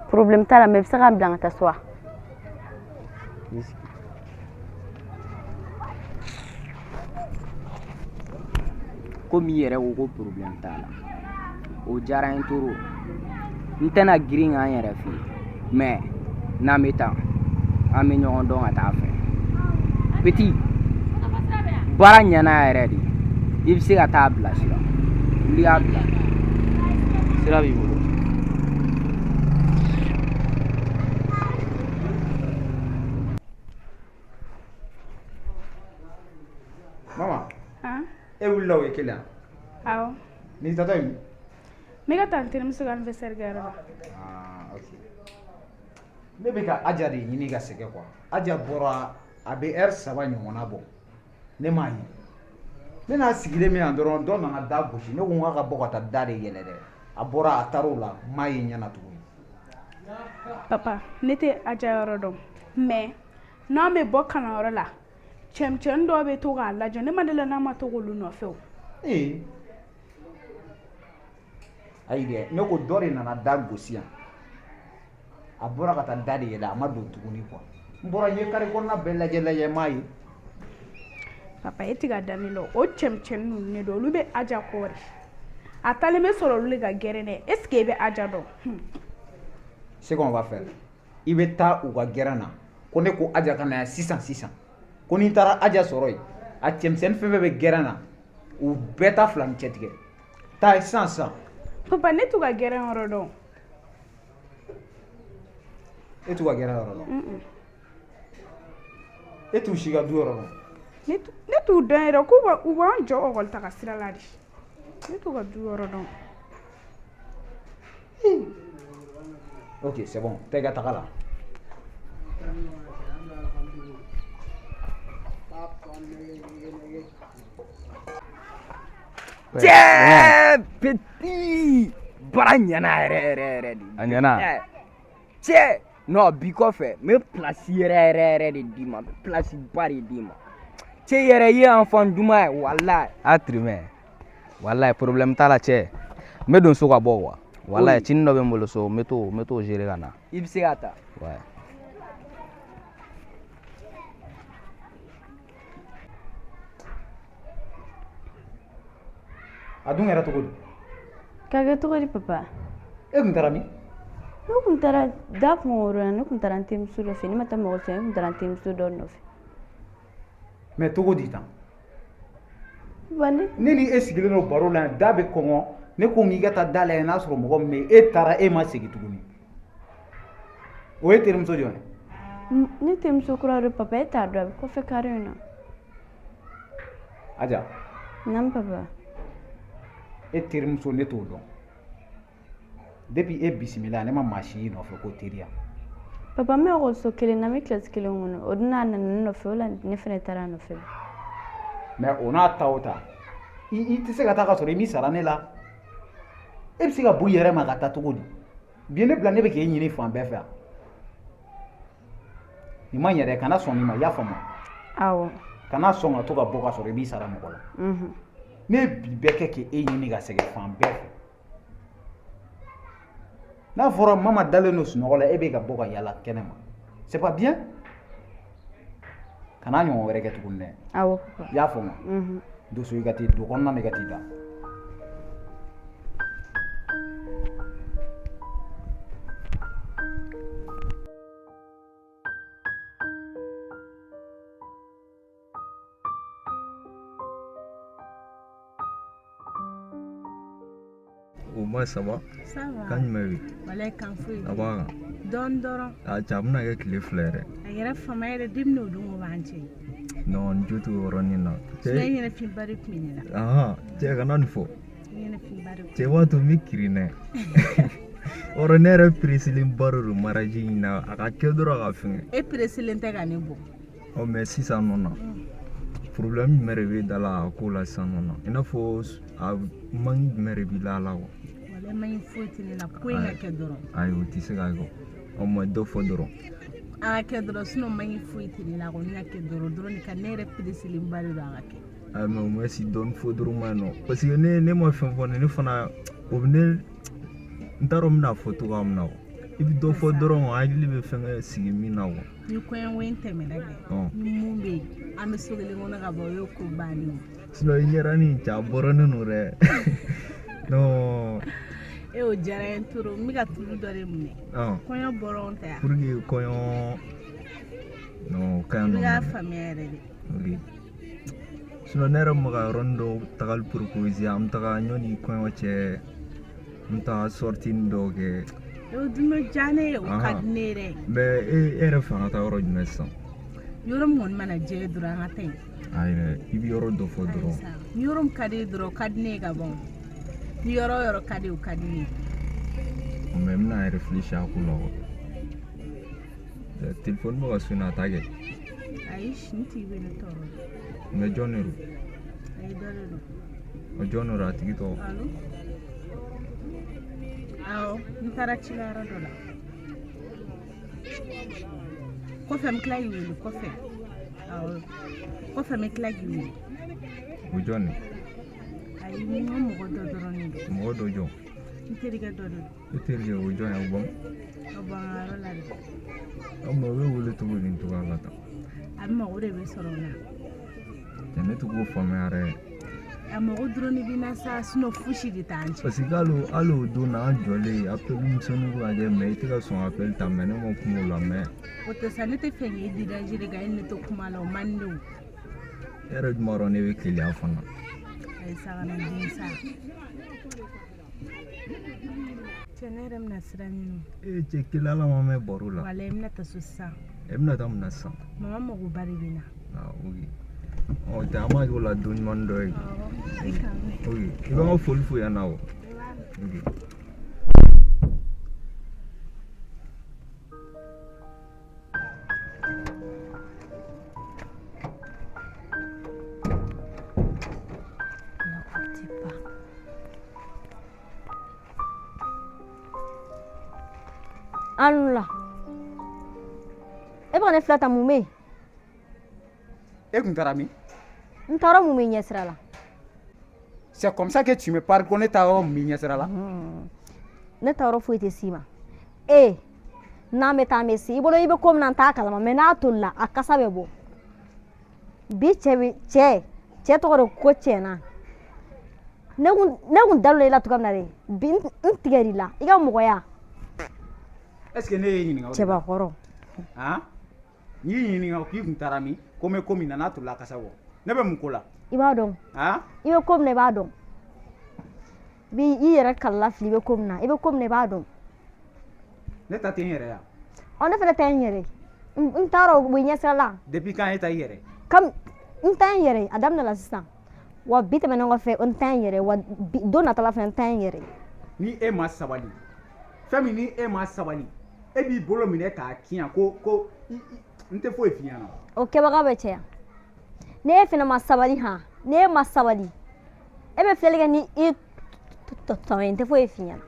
Problème t'a la, mais i bɛ se k'a bila n ka taa so wa? Komi i yɛrɛ ko ko problème t'a la, o diyara n ye trop. N tɛna girin k'an yɛrɛ f'i ye, mais n'an bɛ taa, an bɛ ɲɔgɔn dɔn ka taa fɛ. Petit, baara ɲɛna yɛrɛ de, i bɛ se ka taa bilasira. Wuli k'a bila. Sira b'i bolo. Mama. Han? E wulila o ye kelen wa? Awɔ. N'i taatɔ ye min? N bɛ ka taa n terimuso ka anniversaire kɛyɔrɔ la. Ah, ok. Ne bɛ ka Aja de ɲini ka sɛgɛn quoi. Aja bɔra a bɛ heure 3 ɲɔgɔnna bɔ. Ne m'a ye. Ne n'a sigilen bɛ yan dɔrɔn dɔ nana da gosi. Ne ko n k'a ka bɔ ka taa da de yɛlɛ dɛ. A bɔra a taar'o la n m'a ye ɲɛ na tuguni. Papa, ne tɛ Aja yɔrɔ dɔn mais n'an bɛ bɔ kalanyɔrɔ la, cɛmisɛnnin dɔw bɛ to k'a lajɔ, ne ma deli n'a ma to k'olu nɔfɛ o. Ee. Ayi dɛ, ne ko dɔ de nana da gosi yan. A bɔra ka taa da de yɛlɛ, a ma don tuguni quoi. N bɔra n ye carré kɔnɔna bɛɛ lajɛ lajɛ n m'a ye. Papa, e tɛ ka da ne la, o cɛmisɛnnin ninnu de don, olu bɛ Aja kɔ de. A taalen bɛ sɔrɔ olu de ka gɛrɛn dɛ. Est ce que e bɛ Aja dɔn? Ce qu'on va faire, i bɛ taa u ka gɛrɛn na, ko ne ko Aja ka na yan sisan sisan, ko n'i taara Aja sɔrɔ yen, a cɛmisɛnnin fɛn fɛn bɛ gɛrɛn na, u bɛɛ ta fila ni cɛ tigɛ. Taa yen sisan sisan. Papa, ne t'u ka gɛrɛn yɔrɔ dɔn. E t'u ka gɛrɛn yɔrɔ dɔn? E t'u si ka du yɔrɔ dɔn? Ne t'u dɔn yɛrɛ, k'u u b'an jɔ ekɔli taga sira la de. Ne t'u ka du yɔrɔ dɔn. Ok, c'est bon. Taa i ka taga la. Cɛ petit, baara ɲɛna yɛrɛ yɛrɛ yɛrɛ de. A ɲɛna. Cɛ, non, bi kɔfɛ n bɛ place yɛrɛ yɛrɛ yɛrɛ de d'i ma, n bɛ place ba de d'i ma. Cɛ yɛrɛ i ye enfant duman ye walayi. A tirimɛ, walayi problème t'a la cɛ. N bɛ don so ka bɔ quoi. Walayi cinin dɔ bɛ n bolo so, n bɛ t'o n bɛ t'o gérer ka na. I bɛ se ka taa. Ouais. A dun kɛra cogo di? Ka kɛ cogo di papa? E kun taara min? Ne kun taara da kun yɔrɔ la, ne kun taara n terimuso dɔ fɛ, ne ma taa mɔgɔ fɛ, ne kun taara n terimuso dɔ nɔfɛ. Mais cogo di tan? Ne ni e sigilen don baro la yan, da bɛ kɔngɔ, ne ko k'i ka taa da lajɛ n'a sɔrɔ mɔgɔ min bɛ yen, e taara e ma segin tuguni. O ye terimuso jɔn ye? Ne terimuso kura don papa, e t'a dɔn, a bɛ kɔfɛ kare in na. Aja. Naamu papa. E terimuso ne t'o dɔn. Depuis e bisimila ne ma maa si y'i nɔfɛ ko teriya. Papa, n bɛ ekɔliso kelen na, n bɛ kilasi kelen kɔnɔ, o dun n'a nana ne nɔfɛ, o la ne fana taara a nɔfɛ. Mais o n'a ta o ta, i tɛ se ka taa ka sɔrɔ i m'i sara ne la. E bɛ se ka bɔ i yɛrɛ ma ka taa cogo di? Bi ne bila ne bɛ k'e ɲini fan bɛɛ fɛ yan. Nin ma ɲɛ dɛ, kana sɔn nin ma, i y'a faamu? Awɔ. Kana sɔn ka to ka bɔ ka sɔrɔ i b'i sara mɔgɔ la. Ne ye bi bɛɛ kɛ k'e ɲini ka sɛgɛn fan bɛɛ fɛ. N'a fɔra mama dalen don sunɔgɔ la, e bɛ ka bɔ ka yala kɛnɛ ma. C'est pas bien. Kana ɲɔgɔn wɛrɛ kɛ tuguni dɛ. Awɔ. I y'a faamu? Don so i ka t'i don kɔnɔna na i ka t'i da. O ma ça va. Ça va. Kan jumɛn bɛ yen? Walayi kan foyi. A b'a kan. Dɔɔni dɔrɔn. A cɛ a bɛna kɛ tile 2 yɛrɛ. A yɛrɛ fama yɛrɛ depuis o don o b'an cɛ. Non, n jo t'o yɔrɔnin na. Cɛ ɲɛnafinba de tun bɛ ne la. Ahan, cɛ kana nin fɔ. Ɲɛnafinba de. Cɛ b'a to n bɛ kirin dɛ. Yɔrɔ ne yɛrɛ pereselenba de don mariage in na, a ka kɛ dɔrɔn a ka fɛngɛ. E pereselen tɛ ka ne bɔ. Ɔ mais sisan nɔ na, problème jumɛn de bɛ da la a ko la sisan nɔ na? I n'a fɔ a manque jumɛn de b'i la a la quoi? Walayi manque foyi tɛ ne la, ko in ka kɛ dɔrɔn. Ayi, o tɛ se ka kɛ. Ɔ mais dɔ fɔ dɔrɔn. A ka kɛ dɔrɔn, sinon manque foyi tɛ ne la, a kɔni ka kɛ dɔrɔn dɔrɔn de ka ne yɛrɛ pereselenba de don a ka kɛ. Ayi mais au moins dɔɔni fɔ dɔrɔn ma ɲi nɔ, parce que ne ma fɛn fɔ ne fana o bɛ ne n t'a dɔn n bɛna fɔ cogoya min na quoi. I bɛ dɔ fɔ dɔrɔn, hakili bɛ fɛnkɛ sigi min na quoi. Ni kɔɲɔko in tɛmɛna kɛ, ni mun bɛ yen, an bɛ so kelen kɔnɔ ka ban, o ye ko bannen ye. Sinon i ɲɛda nin cɛ a bɔrɔnen don dɛ. Non. E o diyara n ye trop, n bɛ ka tulu dɔ de minɛ. Kɔɲɔ bɔrɔn tɛ yan. Pour que kɔɲɔ non o ka ɲi nɔ. I bɛ k'a faamuya yɛrɛ de. Ok. Sinon ne yɛrɛ tun bɛ ka yɔrɔnin dɔ tagali proposer, an bɛ taga ɲɔni kɔɲɔ cɛ, n bɛ taa sortie dɔw kɛ. O dun bɛ diya ne ye, o ka di ne yɛrɛ ye. Mais e yɛrɛ fɛ an ka taa yɔrɔ jumɛn sisan? Yɔrɔ min kɔni mana diya e dɔrɔn an ka taa yen. Ayi dɛ, i bɛ yɔrɔ dɔ fɔ dɔrɔn. Ni yɔrɔ min ka di e dɔrɔn, o ka di ne ye ka ban. Ni yɔrɔ o yɔrɔ ka di o ka di ne ye. Mais n bɛna réfléchir a ko la quoi. Téléphone bɛ ka sonner, a t'a kɛ. Ayi, nin tigi bɛ ne tɔɔrɔ. Mais jɔn de don? Ayi, dɔ de don. O jɔn de don, a tigi tɔgɔ? Allo? Awɔ, n taara cilayɔrɔ dɔ la. Kɔfɛ n bɛ tila k'i wele kɔfɛ. Awɔ, kɔfɛ n bɛ tila k'i wele. O jɔn de? Ayi, n ka mɔgɔ dɔ dɔrɔn de don. Mɔgɔ dɔ jɔn? N terikɛ dɔ de don. E terikɛ o jɔn ye, o bɔn? O bɔ an ka yɔrɔ la de. Ɔ mais o bɛ wele cogo di nin cogoya la tan? A mago de bɛ sɔrɔ o la. Cɛ ne tɛ k'o faamuya yɛrɛ. A mago dɔrɔn de bɛ n na sa, sinon fosi de t'an cɛ. Parce que hali o don na an jɔlen appel misɛnninw bɛ ka kɛ, mais i tɛ ka sɔn appel ta, mais ne ma kuma o la mais. O tɛ sa, ne tɛ fɛ k'e déranger de ka e ni ne to kuma la, o man di ne o. E yɛrɛ dun b'a dɔn ne bɛ keleya fana. Ayi sa, kana den sa. Cɛ ne yɛrɛ bɛna sira ɲini. Ee cɛ keleya la ma mɛn baro la. Walayi n bɛna taa so sisan. E bɛna taa mun na sisan? Mama magoba de bɛ n na. Ah ok. Ɔ tɛ an b'a kɛ o la don ɲuman dɔ ye. Ok, i b'an ka foli f'u ɲɛna o. Ok. An la e bɛ ka ne filɛ tan, mun bɛ yen? E kun taara min? N taara mun bɛ ɲɛ sira la. C'est comme ça que tu me parles, ko ne taa yɔrɔ mun b'i ɲɛ sira la? Ne taa yɔrɔ foyi tɛ s'i ma. E n'an bɛ taa an bɛ se i bolo, i bɛ ko min na n t'a kalama, mais n'a tolila a kasa bɛ bɔ. Bi cɛ bɛ cɛ cɛ tɔgɔ de ko cɛna. Ne kun dalen i la cogoya min na dɛ, bi n tigɛr'i la i ka mɔgɔya. Est-ce que ne y'e ɲininka o de la? Cɛbakɔrɔ. Han? N y'i ɲininka k'i kun taara min, ko n bɛ ko min na n'a tolila a kasa bɔ. Ne bɛ mun ko la? I b'a dɔn. Han? I bɛ ko min na i b'a dɔn. Bi i yɛrɛ kalala fili, i bɛ ko min na, i bɛ ko min na i b'a dɔn. Ne ta tɛ n yɛrɛ ya. Ɔ ne fana ta ye n yɛrɛ ye. N taara o bɛ ɲɛsira la. Depuis quand e ta i yɛrɛ? Comme n ta ye n yɛrɛ ye, a daminɛ la sisan. Wa bi tɛmɛnen kɔfɛ n ta ye n yɛrɛ ye, wa don nata la fana n ta ye n yɛrɛ ye. Ni e ma sabali, fɛn min ni e ma sabali, e b'i bolo minɛ k'a kiyan ko n tɛ foyi f'i ɲɛna. O kɛbaga bɛ caya. Ni e fana ma sabali han, ni e ma sabali, e bɛ filɛli kɛ ni i tɔ ye, n tɛ foyi f'i ɲɛna.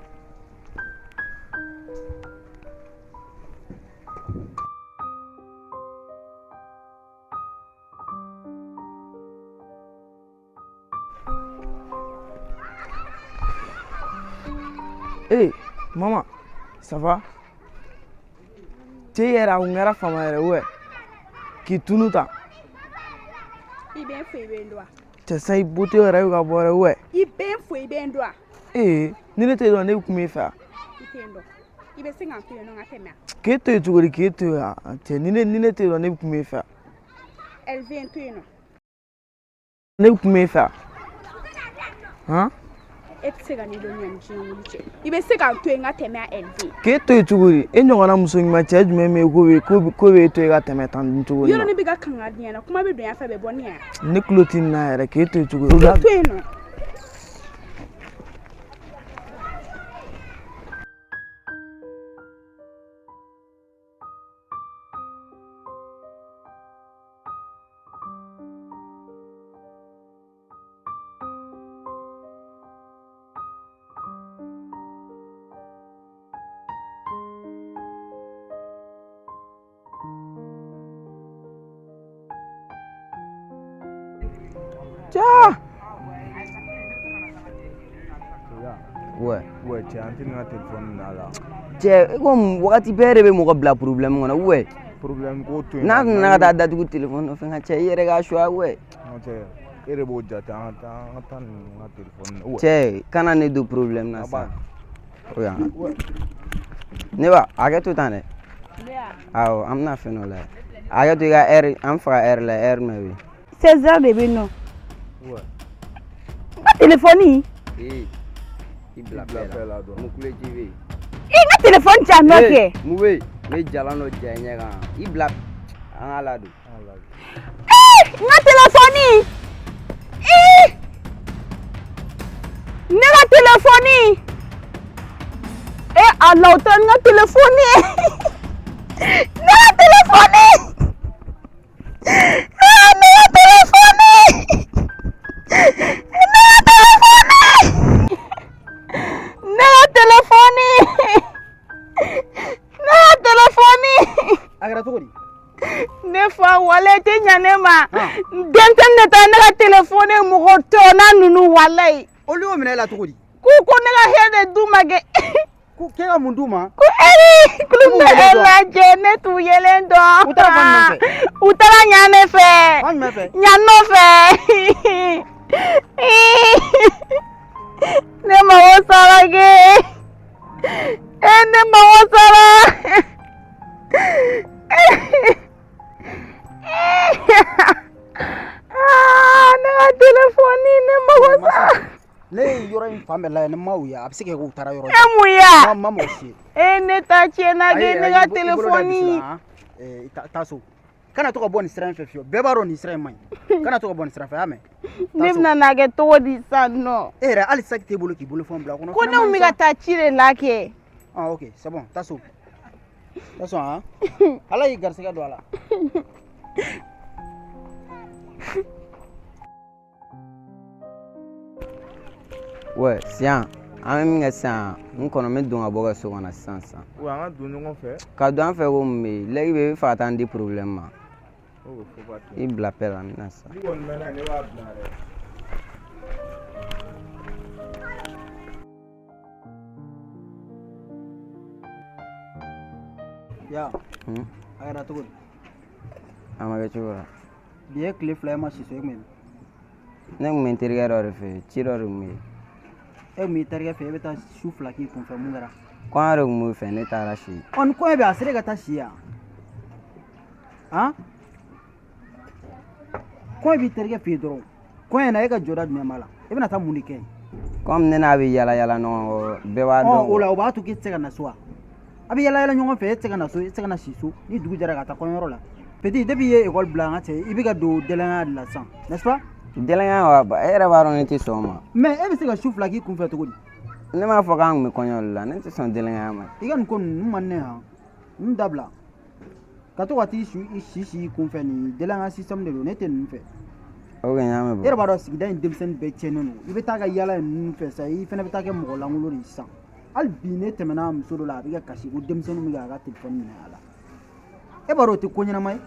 Hey, maman, ça va? Cɛ yɛrɛ a kun kɛra fama yɛrɛ ouais. K'i tunu tan. I bɛ n fo i bɛ n dɔn wa? Cɛ sa i beauté yɛrɛ bɛ ka bɔ yɛrɛ ouais. I bɛ n fo i bɛ n dɔn wa? Ee, ni ne t'e dɔn ne kun b'e fɛ wa? I tɛ n dɔn. I bɛ se ka n to yen nɔ n ka tɛmɛ wa? K'e to yen cogo di k'e to yen wa? Cɛ ni ne t'e dɔn ne kun b'e fɛ wa? Elvin n to yen nɔ. Ne kun b'e fɛ wa? Han? E tɛ se ka ne dɔn yanni diɲɛ wuli cɛ. I bɛ se ka n to yen n ka tɛmɛ a LV. K'e to yen cogo di? E ɲɔgɔnna muso ɲuman cɛ jumɛn bɛ yen k'o bɛ e to yen ka tɛmɛ tan cogo di? Yɔrɔ ne bɛ ka kangari ɲɛna, kuma bɛ don yan fɛ, a bɛ bɔ ne yan. Ne tulo tɛ nin na yɛrɛ, k'e to yen cogo di? K'e to yen nɔ. Ja! Ouais. Ouais, cɛ an tɛ nin ka telefɔni minɛ a la. Cɛ, e ko mun wagati bɛɛ de bɛ mɔgɔ bila problème kɔnɔ, ouais. Problème ko to yen. N'a nana ka taa datugu telefɔni nɔfɛ nka cɛ i yɛrɛ k'a choix, ouais. Non cɛ, e de b'o jate an ka taa an ka taa nin ka telefɔni minɛ. Cɛ, kana ne don problème na sa. O yan. Ne ba, hakɛ to tan dɛ. Awɔ, an bɛna fɛn dɔ lajɛ. Hakɛ to i ka heure, an faga heure la, heure mɛn bɛ. 16 heures de bɛ yen nɔ. N ka telefɔni. Ee, i bila fɛn la dɔrɔn. Mun kule ji bɛ yen. I ka telefɔni di yan nɔ kɛ. Mun bɛ yen? N bɛ jalan dɔ ja i ɲɛ kan. I bila an k'a ladon. Ee, n ka telefɔni. Ee, ne ka telefɔni. Ee, ala o tɛ n ka telefɔni ye. Ne ka telefɔni. Ee, ne ka telefɔni. Ne ka telefɔni. Ne ka telefɔni. Ne ka telefɔni. A kɛra cogo di? Ne fa walayi tɛ ɲa ne ma. Denmisɛnnin de taara ne ka telefɔni mɔgɔ tɔɔna ninnu walayi. Olu y'o minɛ e la cogo di? K'u ko ne ka hɛrɛ de d'u ma kɛ. Ko k'e ka mun d'u ma? Ko eri k'olu bɛ e lajɛ ne t'u yelen dɔn. U taara fan jumɛn fɛ? U taara ɲa ne fɛ. Fan jumɛn fɛ? Ɲa nɔfɛ. Ne mago sara kɛ. E ne mago sara. Aa ne ka telefɔni ne mago sara. Ne ye yɔrɔ in fan bɛɛ lajɛ ne ma u ye a bɛ se ka kɛ k'u taara yɔrɔ E mun y'a? Ma mɔgɔ si ye. E ne ta tiɲɛna kɛ ne ka telefɔni. Taa so. Kana to ka bɔ nin sira in fɛ fiyewu bɛɛ b'a dɔn nin sira in man ɲi kana to ka bɔ nin sira fɛ a y'a mɛn. Ne bɛna n'a kɛ cogo di sisan nɔ? E yɛrɛ hali saki t'e bolo k'i bolofɛnw bila a kɔnɔ. Ko ne kun bɛ ka taa ci de la kɛ. Ah ok c'est bon taa so. Taa so han. Ala y'i garisɛgɛ don a la. Ouais, sisan an bɛ min kɛ sisan n kɔnɔ n bɛ don ka bɔ ka so kɔnɔ sisan sisan. Ouais, an ka don ɲɔgɔn fɛ. Ka don an fɛ ko mun bɛ yen lɛki bɛ yen i bɛ fɛ ka taa n di problème ma. I bila paix la n bɛ na sisan. N'i kɔni mɛnna ne b'a bila dɛ. Ya. A kɛra cogo di? A ma kɛ cogo la. Bi ye tile 2 e ma si so e kun bɛ min? Ne kun bɛ n terikɛ dɔ de fɛ yen ci dɔ de kun bɛ yen. E kun b'i terikɛ fɛ e bɛ taa su 2 k'i kun fɛ mun kɛra? Kɔɲɔ de kun b'u fɛ ne taara si. Ɔ ni kɔɲɔ bɛ yen a sera ka taa si yan? Han? Kɔɲɔ b'i terikɛ fɛ yen dɔrɔn kɔɲɔ in na e ka jɔda jumɛn b'a la e bɛna taa mun de kɛ yen? Komi ne n'a bɛ yala yala ɲɔgɔn kɔ bɛɛ b'a dɔn. Ɔ o la o b'a to k'e tɛ se ka na so wa? A bɛ yala yala ɲɔgɔn fɛ e tɛ se ka na so e tɛ se ka na si so ni dugu jɛra ka taa kɔɲɔyɔrɔ la. Petit depuis i ye école bila an ka cɛ i bɛ ka don délinquant de la sisan n'est-ce pas? Délinquant wa e yɛrɛ b'a dɔn ne tɛ sɔn o ma. Mais e bɛ se ka su 2 k'i kunfɛ cogo di? Ne m'a fɔ k'an kun bɛ kɔɲɔ de la ne tɛ sɔn délinquant ma. I ka nin ko ninnu man di ne ye han ninnu dabila ka to ka t'i su i si si i kunfɛ nin délinquant système de don ne tɛ ninnu fɛ. Ok n y'a mɛn. E yɛrɛ b'a dɔn sigida in denmisɛnnin bɛɛ tiɲɛnen don i bɛ taa ka yaala ninnu fɛ sa i fana bɛ taa kɛ mɔgɔ lankolon de ye sisan hali bi ne tɛmɛna muso dɔ la a bɛ ka kasi ko denmisɛnninw bɛ k'a ka telefɔni minɛ a la e b'a dɔn o tɛ ko ɲɛnama ye.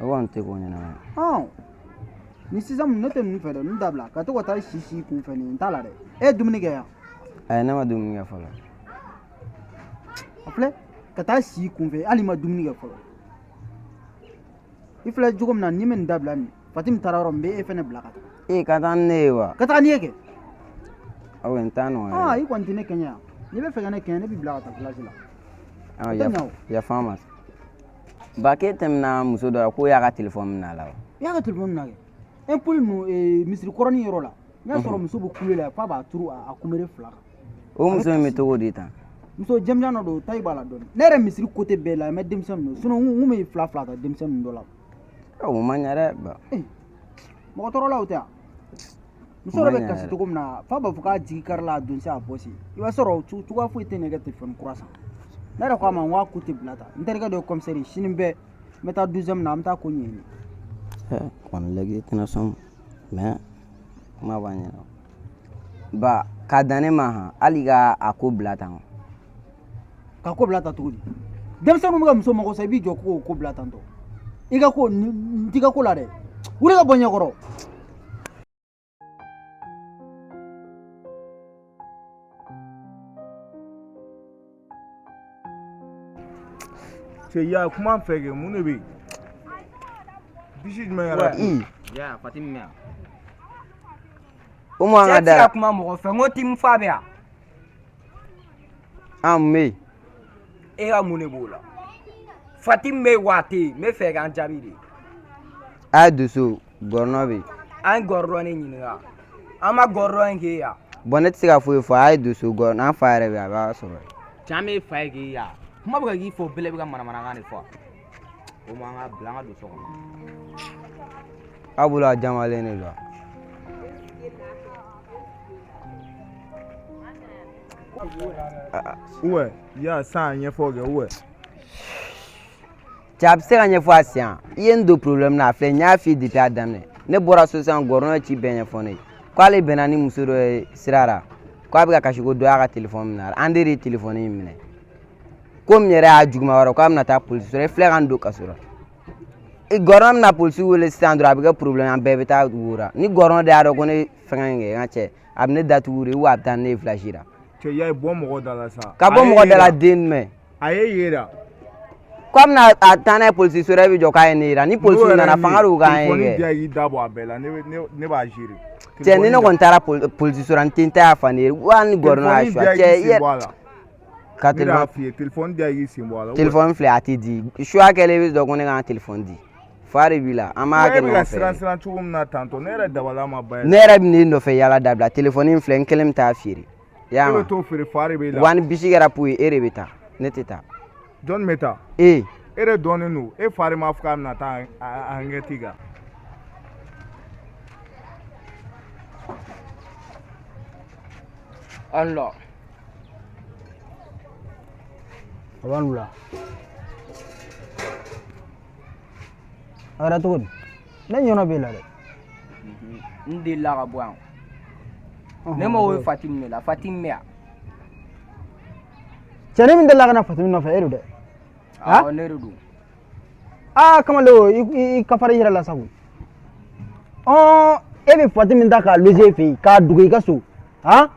O kɔni tɛ ko ɲɛnama ye. Ɔn ni sisan ne tɛ ninnu fɛ dɛ ninnu dabila ka to ka taa si si kun fɛ nin n t'a la dɛ e ye dumuni kɛ yan. Ayi ne ma dumuni kɛ fɔlɔ. A filɛ ka taa si kun fɛ hali i ma dumuni kɛ fɔlɔ i filɛ cogo min na n'i ma nin dabila nin Fatimi taara yɔrɔ min n bɛ e fɛnɛ bila ka taa. Ee ka taa ni ne ye wa. Ka taa ni ye kɛ. Awɔ n t'a nɔgɔya. Aa i kɔni tɛ ne kɛɲɛ yan n'i bɛ fɛ ka ne kɛɲɛ ne b'i bila ka taa village la. Yafa n ma. Ba k'e tɛmɛna muso dɔ la k'o y'a ka telefɔni minɛ a la wa. I y'a ka telefɔni minɛ kɛ impoli ninnu misiri kɔrɔnin yɔrɔ la. N y'a sɔrɔ muso bɛ kule la f'a b'a turu a kunbere fila kan. O muso in bɛ cogo di tan? Muso jɛmjan dɔ don, taille b'a la dɔɔni. Ne yɛrɛ misiri côté bɛɛ la, n bɛ denmisɛn ninnu, sinon n kun bɛ fila fila ta denmisɛn ninnu dɔ la. O ma ɲɛ dɛ ba. Mɔgɔ tɔɔrɔlaw tɛ yan. Muso yɛrɛ bɛ kasi cogo min na, f'a b'a fɔ k'a jigi karila, a don se a bɔsi. I b'a sɔrɔ cogoya foyi tɛ ne ka telefɔni kura san. Ne yɛrɛ ko a ma n ko a ko tɛ bila tan. N terikɛ dɔ ye commissaire ye, sini bɛɛ n bɛ taa 12 na, an bɛ taa ko ɲɛɲini. Kɔni lɛgi tɛna sɔn, mais kuma b'a ɲɛna ba k'a dan ne ma han, hali ka a ko bila tan. Ka ko bila tan cogo di? Denmisɛnninw bɛ ka muso mago sa, i b'i jɔ k'o ko bila tan tɔ. I ka ko n t'i ka ko la dɛ, wuli ka bɔ n ɲɛkɔrɔ. Cɛ ya kuma fɛ kɛ, mun de bɛ yen? Bisi jumɛn yɛrɛ? Ya Fatimi bɛ yan. O ma an ka Cɛ tɛ da se la. ka kuma mɔgɔ fɛ, n ko Timu fa bɛ yan. An mun bɛ yen? E ka mun de b'o la? Fatimi bɛ yen wa a tɛ yen? N bɛ fɛ k'an jaabi de. A ye don so, gɔrɔnɔ bɛ yen. An ye gɔrɔdɔn de ɲininka. An ma gɔrɔdɔn in k'e ya. Bon, ne tɛ se ka foyi fɔ, a ye don so, gɔrɔnɔ an fa yɛrɛ bɛ yen, a b'a sɔrɔ yen. Cɛ, an bɛ fa ye k'e ya. Kuma bɛ ka k'i fɛ, o bɛɛ la i bɛ ka manamanakan de fɔ. O ma an ka bila, an ka don so kɔnɔ. Aw bolo a jamalen de don. Ouais, ya san ɲɛfɔ kɛ, ouais. Cɛ, a bɛ se ka ɲɛfɔ a sisan. I ye n don problème na, a filɛ, n y'a f'i ye depuis a daminɛ. Ne bɔra so sisan, gɔrɔnɔ ye ci bɛɛ ɲɛfɔ ne ye. K'ale bɛnna ni muso dɔ ye sira la, k'a bɛ ka kasi ko dɔ y'a ka telefɔni minɛ a la. An de ye telefɔni in minɛ. Ko min yɛrɛ y'a juguman yɔrɔ, k'a bɛna taa polisi sɔrɔ, e filɛ ka n don kaso la. Gɔrɔnɔ bɛna polisi wele sisan dɔrɔn, a bɛ kɛ problème, an bɛɛ bɛ taa wo la. Ni gɔrɔnɔ de y'a dɔn ko ne fɛngɛ in kɛ, n ka cɛ, a bɛ ne datugu de, ou a bɛ taa ni ne ye village la. Cɛ ya bɔ mɔgɔ da la sa. Ka bɔ mɔgɔ da la den jumɛn? A ye yera. K'a bɛna a taa n'a ye polisi so la, e bɛ jɔ k'a ye ne yira. Ni polisi nana, fanga de k'an ye Telefɔni kɛ. diya, y'i da bɔ a bɛɛ la, ne b'a gérer. Cɛ, ni ne kɔni taara polisi so la, n tɛ n ta yafa ne ye. Wa ni gɔrɔnɔ y'a Telefɔni suwa. diya, Cɛ, i i k'i sen yɛrɛ. bɔ a la. Ka Ne de y'a telefɔni. f'i ye, telefɔni diya, i k'i sen bɔ a la. Telefɔni filɛ, a tɛ di. Suya kɛlen, i bɛ jɔ ko ne ka n ka telefɔni di. Fa de b'i la, an b'a E kɛ bɛ ka ɲɔgɔn siran fɛ. siran cogo min na tantɔ, ne yɛrɛ dabali ma ban. Ne yɛrɛ bɛ ne nɔfɛ yala dabila, telefɔni in filɛ, n kelen bɛ taa feere. I y'a E bɛ mɛn? t'o feere, fa de b'e la. Wa ni bisi kɛra po ye, e de bɛ taa, ne tɛ taa. Jɔnni bɛ taa? E. E de dɔnnen don, e fa de m'a fɔ k'a bɛna taa enquête kan. An la. A b'a la. A kɛra cogo di? Ne ɲɔnɔ b'e la dɛ. N delila ka bɔ yan. Ne mago bɛ Fatimi de la, Fatimi bɛ yan. Cɛnin min delila ka na Fatimi nɔfɛ, e don dɛ? Awɔ, ne de don. Aa kamalen, o i ka fara i yɛrɛ la sa koyi. Ɔn, e bɛ Fatimi ta k'a loger e fɛ yen, k'a dogo i ka so, han,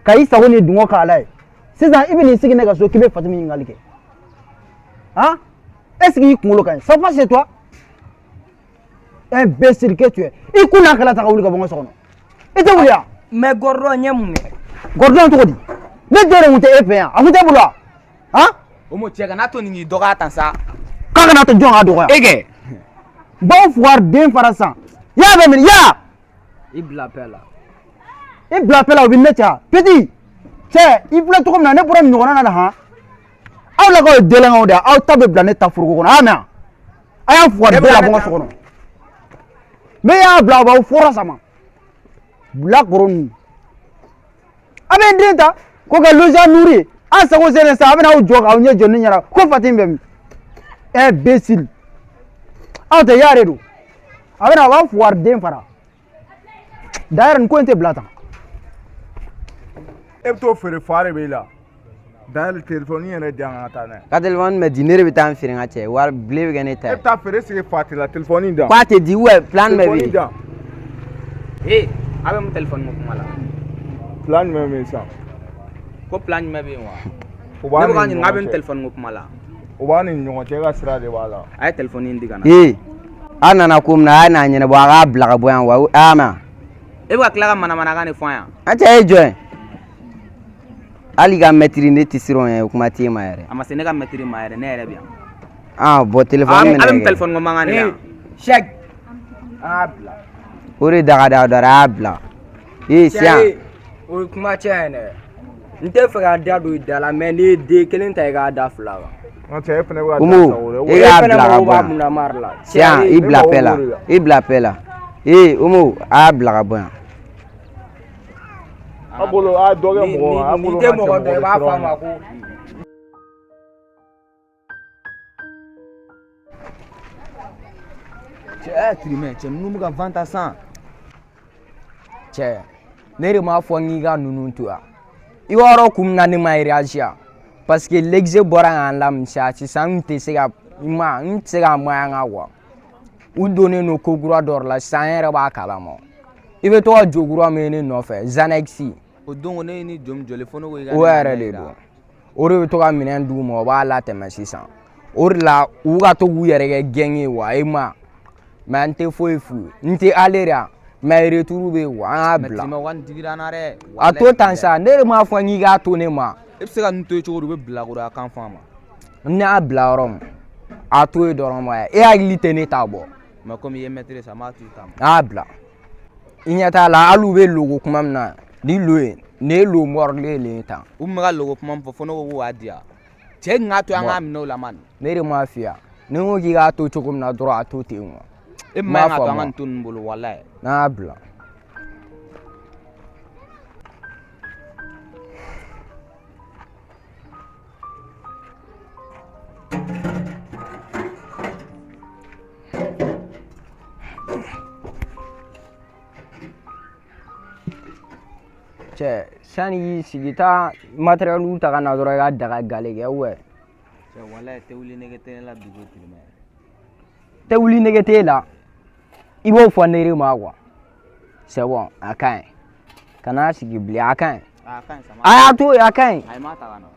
ka i sago ni dungɔ k'a la ye. Sisan i bɛ n'i sigi ne ka so k'i bɛ Fatimi ɲininkali kɛ, han? Est ce que i kunkolo ka ɲi? Ça va chez toi? Imbécile que tu es. I kun n'a kɛla ta ka wuli ka bɔ n ka so kɔnɔ. I tɛ wuli yan. Mais gɔrɔdɔn n ye mun kɛ? Gɔrɔdɔn cogo di? Ne den de kun tɛ e fɛ yan, a kun t'e bolo wa? Han? O mo cɛ, kana to nin k'i dɔgɔya tan sa. K'a kana to jɔn k'a dɔgɔya? E kɛ. Baw fugari den fara san. Ya bɛ minɛ ya. I bila pɛ la. I bila pɛ la, o bɛ ne cɛ. Petit cɛ, i filɛ cogo min na, ne bɔra nin ɲɔgɔnna na han. Aw lakaw ye délinquants de ye, aw ta bɛ bila ne ta foroko kɔnɔ, a y'a mɛn wa? A y'a fugari den labɔ n ka so kɔnɔ. Ne y'a bila, aw b'aw fɔrɔ sama. Bilakoro ninnu. A bɛ n den ta k'o kɛ loger nourri ye. An sago selen sa, a bɛna aw jɔ k'aw ɲɛ jɔ ne ɲɛna ko Fatimi bɛ min? Imbécile. Aw tɛ y'a de don. A bɛna a b'aw fugari den fara. D'ailleurs, nin ko in tɛ bila tan. E bɛ t'o feere, fa de b'e la. D'ailleurs, telefɔni yɛrɛ di yan ka taa n'a ye. Ka telefɔni bɛ di, ne de bɛ taa n feere n ka cɛ, wari bile bɛ kɛ ne ta E ye. bɛ taa feere sigi fa t'i la, telefɔni di yan. K'a tɛ di, ouais, plan bɛɛ bɛ Telefɔni yen. di yan. Ee, a bɛ mun telefɔni ko kuma la? Plan jumɛn bɛ yen sisan? Ko plan jumɛn bɛ yen wa? O b'a Ne bɛ ka ni ɲininka, a bɛ ɲɔgɔn mun cɛ. telefɔni ko kuma la? O b'a ni ɲɔgɔn cɛ, e ka sira de b'a la. A ye telefɔni in di ka na. Ee, a nana ko min na, a ye n'a ɲɛnabɔ, a k'a bila ka bɔ yan wa, a y'a mɛn wa? E bɛ ka tila ka manamanakan de fɔ an yan. An cɛ, ye jɔn ye? Hali ka mɛtiri ne tɛ siran o ɲɛ, o kuma t'e ma yɛrɛ. A ma se ne ka mɛtiri ma yɛrɛ, ne yɛrɛ bɛ yan. Ah bɔn, telefɔni minɛ A bɛ mun kɛ. telefɔni ko mankan de la? Sɛki, an k'a bila. O de da ka di a dɔ la, a y'a bila. Ee siyan o ye kuma cɛ ye dɛ n tɛ fɛ ka da don i da la mais n'i ye den kelen ta i k'a da fila kan. Cɛ e fana bɛ ka Umu da sago dɛ. e k'a fana bila ka mago bɔ b'a yan munamari la. siyan i bila mago paix la b'o de la. i bila paix la ee Umu a y'a bila ka bɔ yan A bolo a ye dɔ kɛ mɔgɔ kan a N'i bolo tɛ n'a cɛ mɔgɔ dɔn i mɔgɔ bɛ b'a fɔ a siran ma o ɲɛ. ko. Cɛ ɛ Tirimɛ cɛ ninnu bɛ ka fan ta san. Cɛ ne de m'a fɔ n k'i ka ninnu to yan i b'a dɔn kun min na ne ma réagir yan parce que l'exe bɔra k'an lamisɛnya sisan n tɛ se ka ma n tɛ se ka maɲan kan quoi u donnen don ko kura dɔ de la sisan an yɛrɛ b'a kalama i bɛ to ka jo kura min ye ne nɔfɛ Xanax O don ne ye ni jo min jɔlen fo ne ko i ka o ne yɛrɛ ɲɛ de yira. don o de bɛ to ka minɛn d'u ma o b'a latɛmɛ sisan o de la u ka to k'u yɛrɛ kɛ gɛn ye wa e ma mais n tɛ foyi f'u ye n tɛ aller yan mais retour bɛ yen wa an y'a Mais bila Tirimɛ u ka nin digira an na dɛ. a to tan sa ne de m'a fɔ n k'i k'a to ne ma E bɛ se ka nin to yen cogo di u bɛ bilakoroya kan fɔ an ma. n y'a bila yɔrɔ min a to yen dɔrɔn ma e hakili tɛ ne ta bɔ Mais komi i ye maître ye sa n b'a to i ta ma. an y'a bila i ɲɛ t'a la hali u bɛ logo kuma min na ni lo ye nin ye lo mɔrilen le ye tan U tun bɛ ka logo kuma min fɔ fo ne ko k'u k'a di yan. Cɛ nin k'a to yen an k'a minɛ o la man. Ne de m'a f'i ye ni n ko k'i k'a to cogo min na dɔrɔn a to ten quoi E man ka to an ka nin to ninnu bolo walayi. N'an y'a bila cɛ sani k'i sigi taa matériel ta ka na dɔrɔn i ka daga gale kɛ ou Cɛ walayi tɛ wuli nege tɛ ne la bi ko Tirimɛ. tɛ wuli nege t'e la i b'o fɔ ne de ma quoi c'est bon a ka ɲi kana sigi bilen a ka ɲi A ka ɲi sa. a y'a to yen a ka ɲi Ayi m'a ta ka na.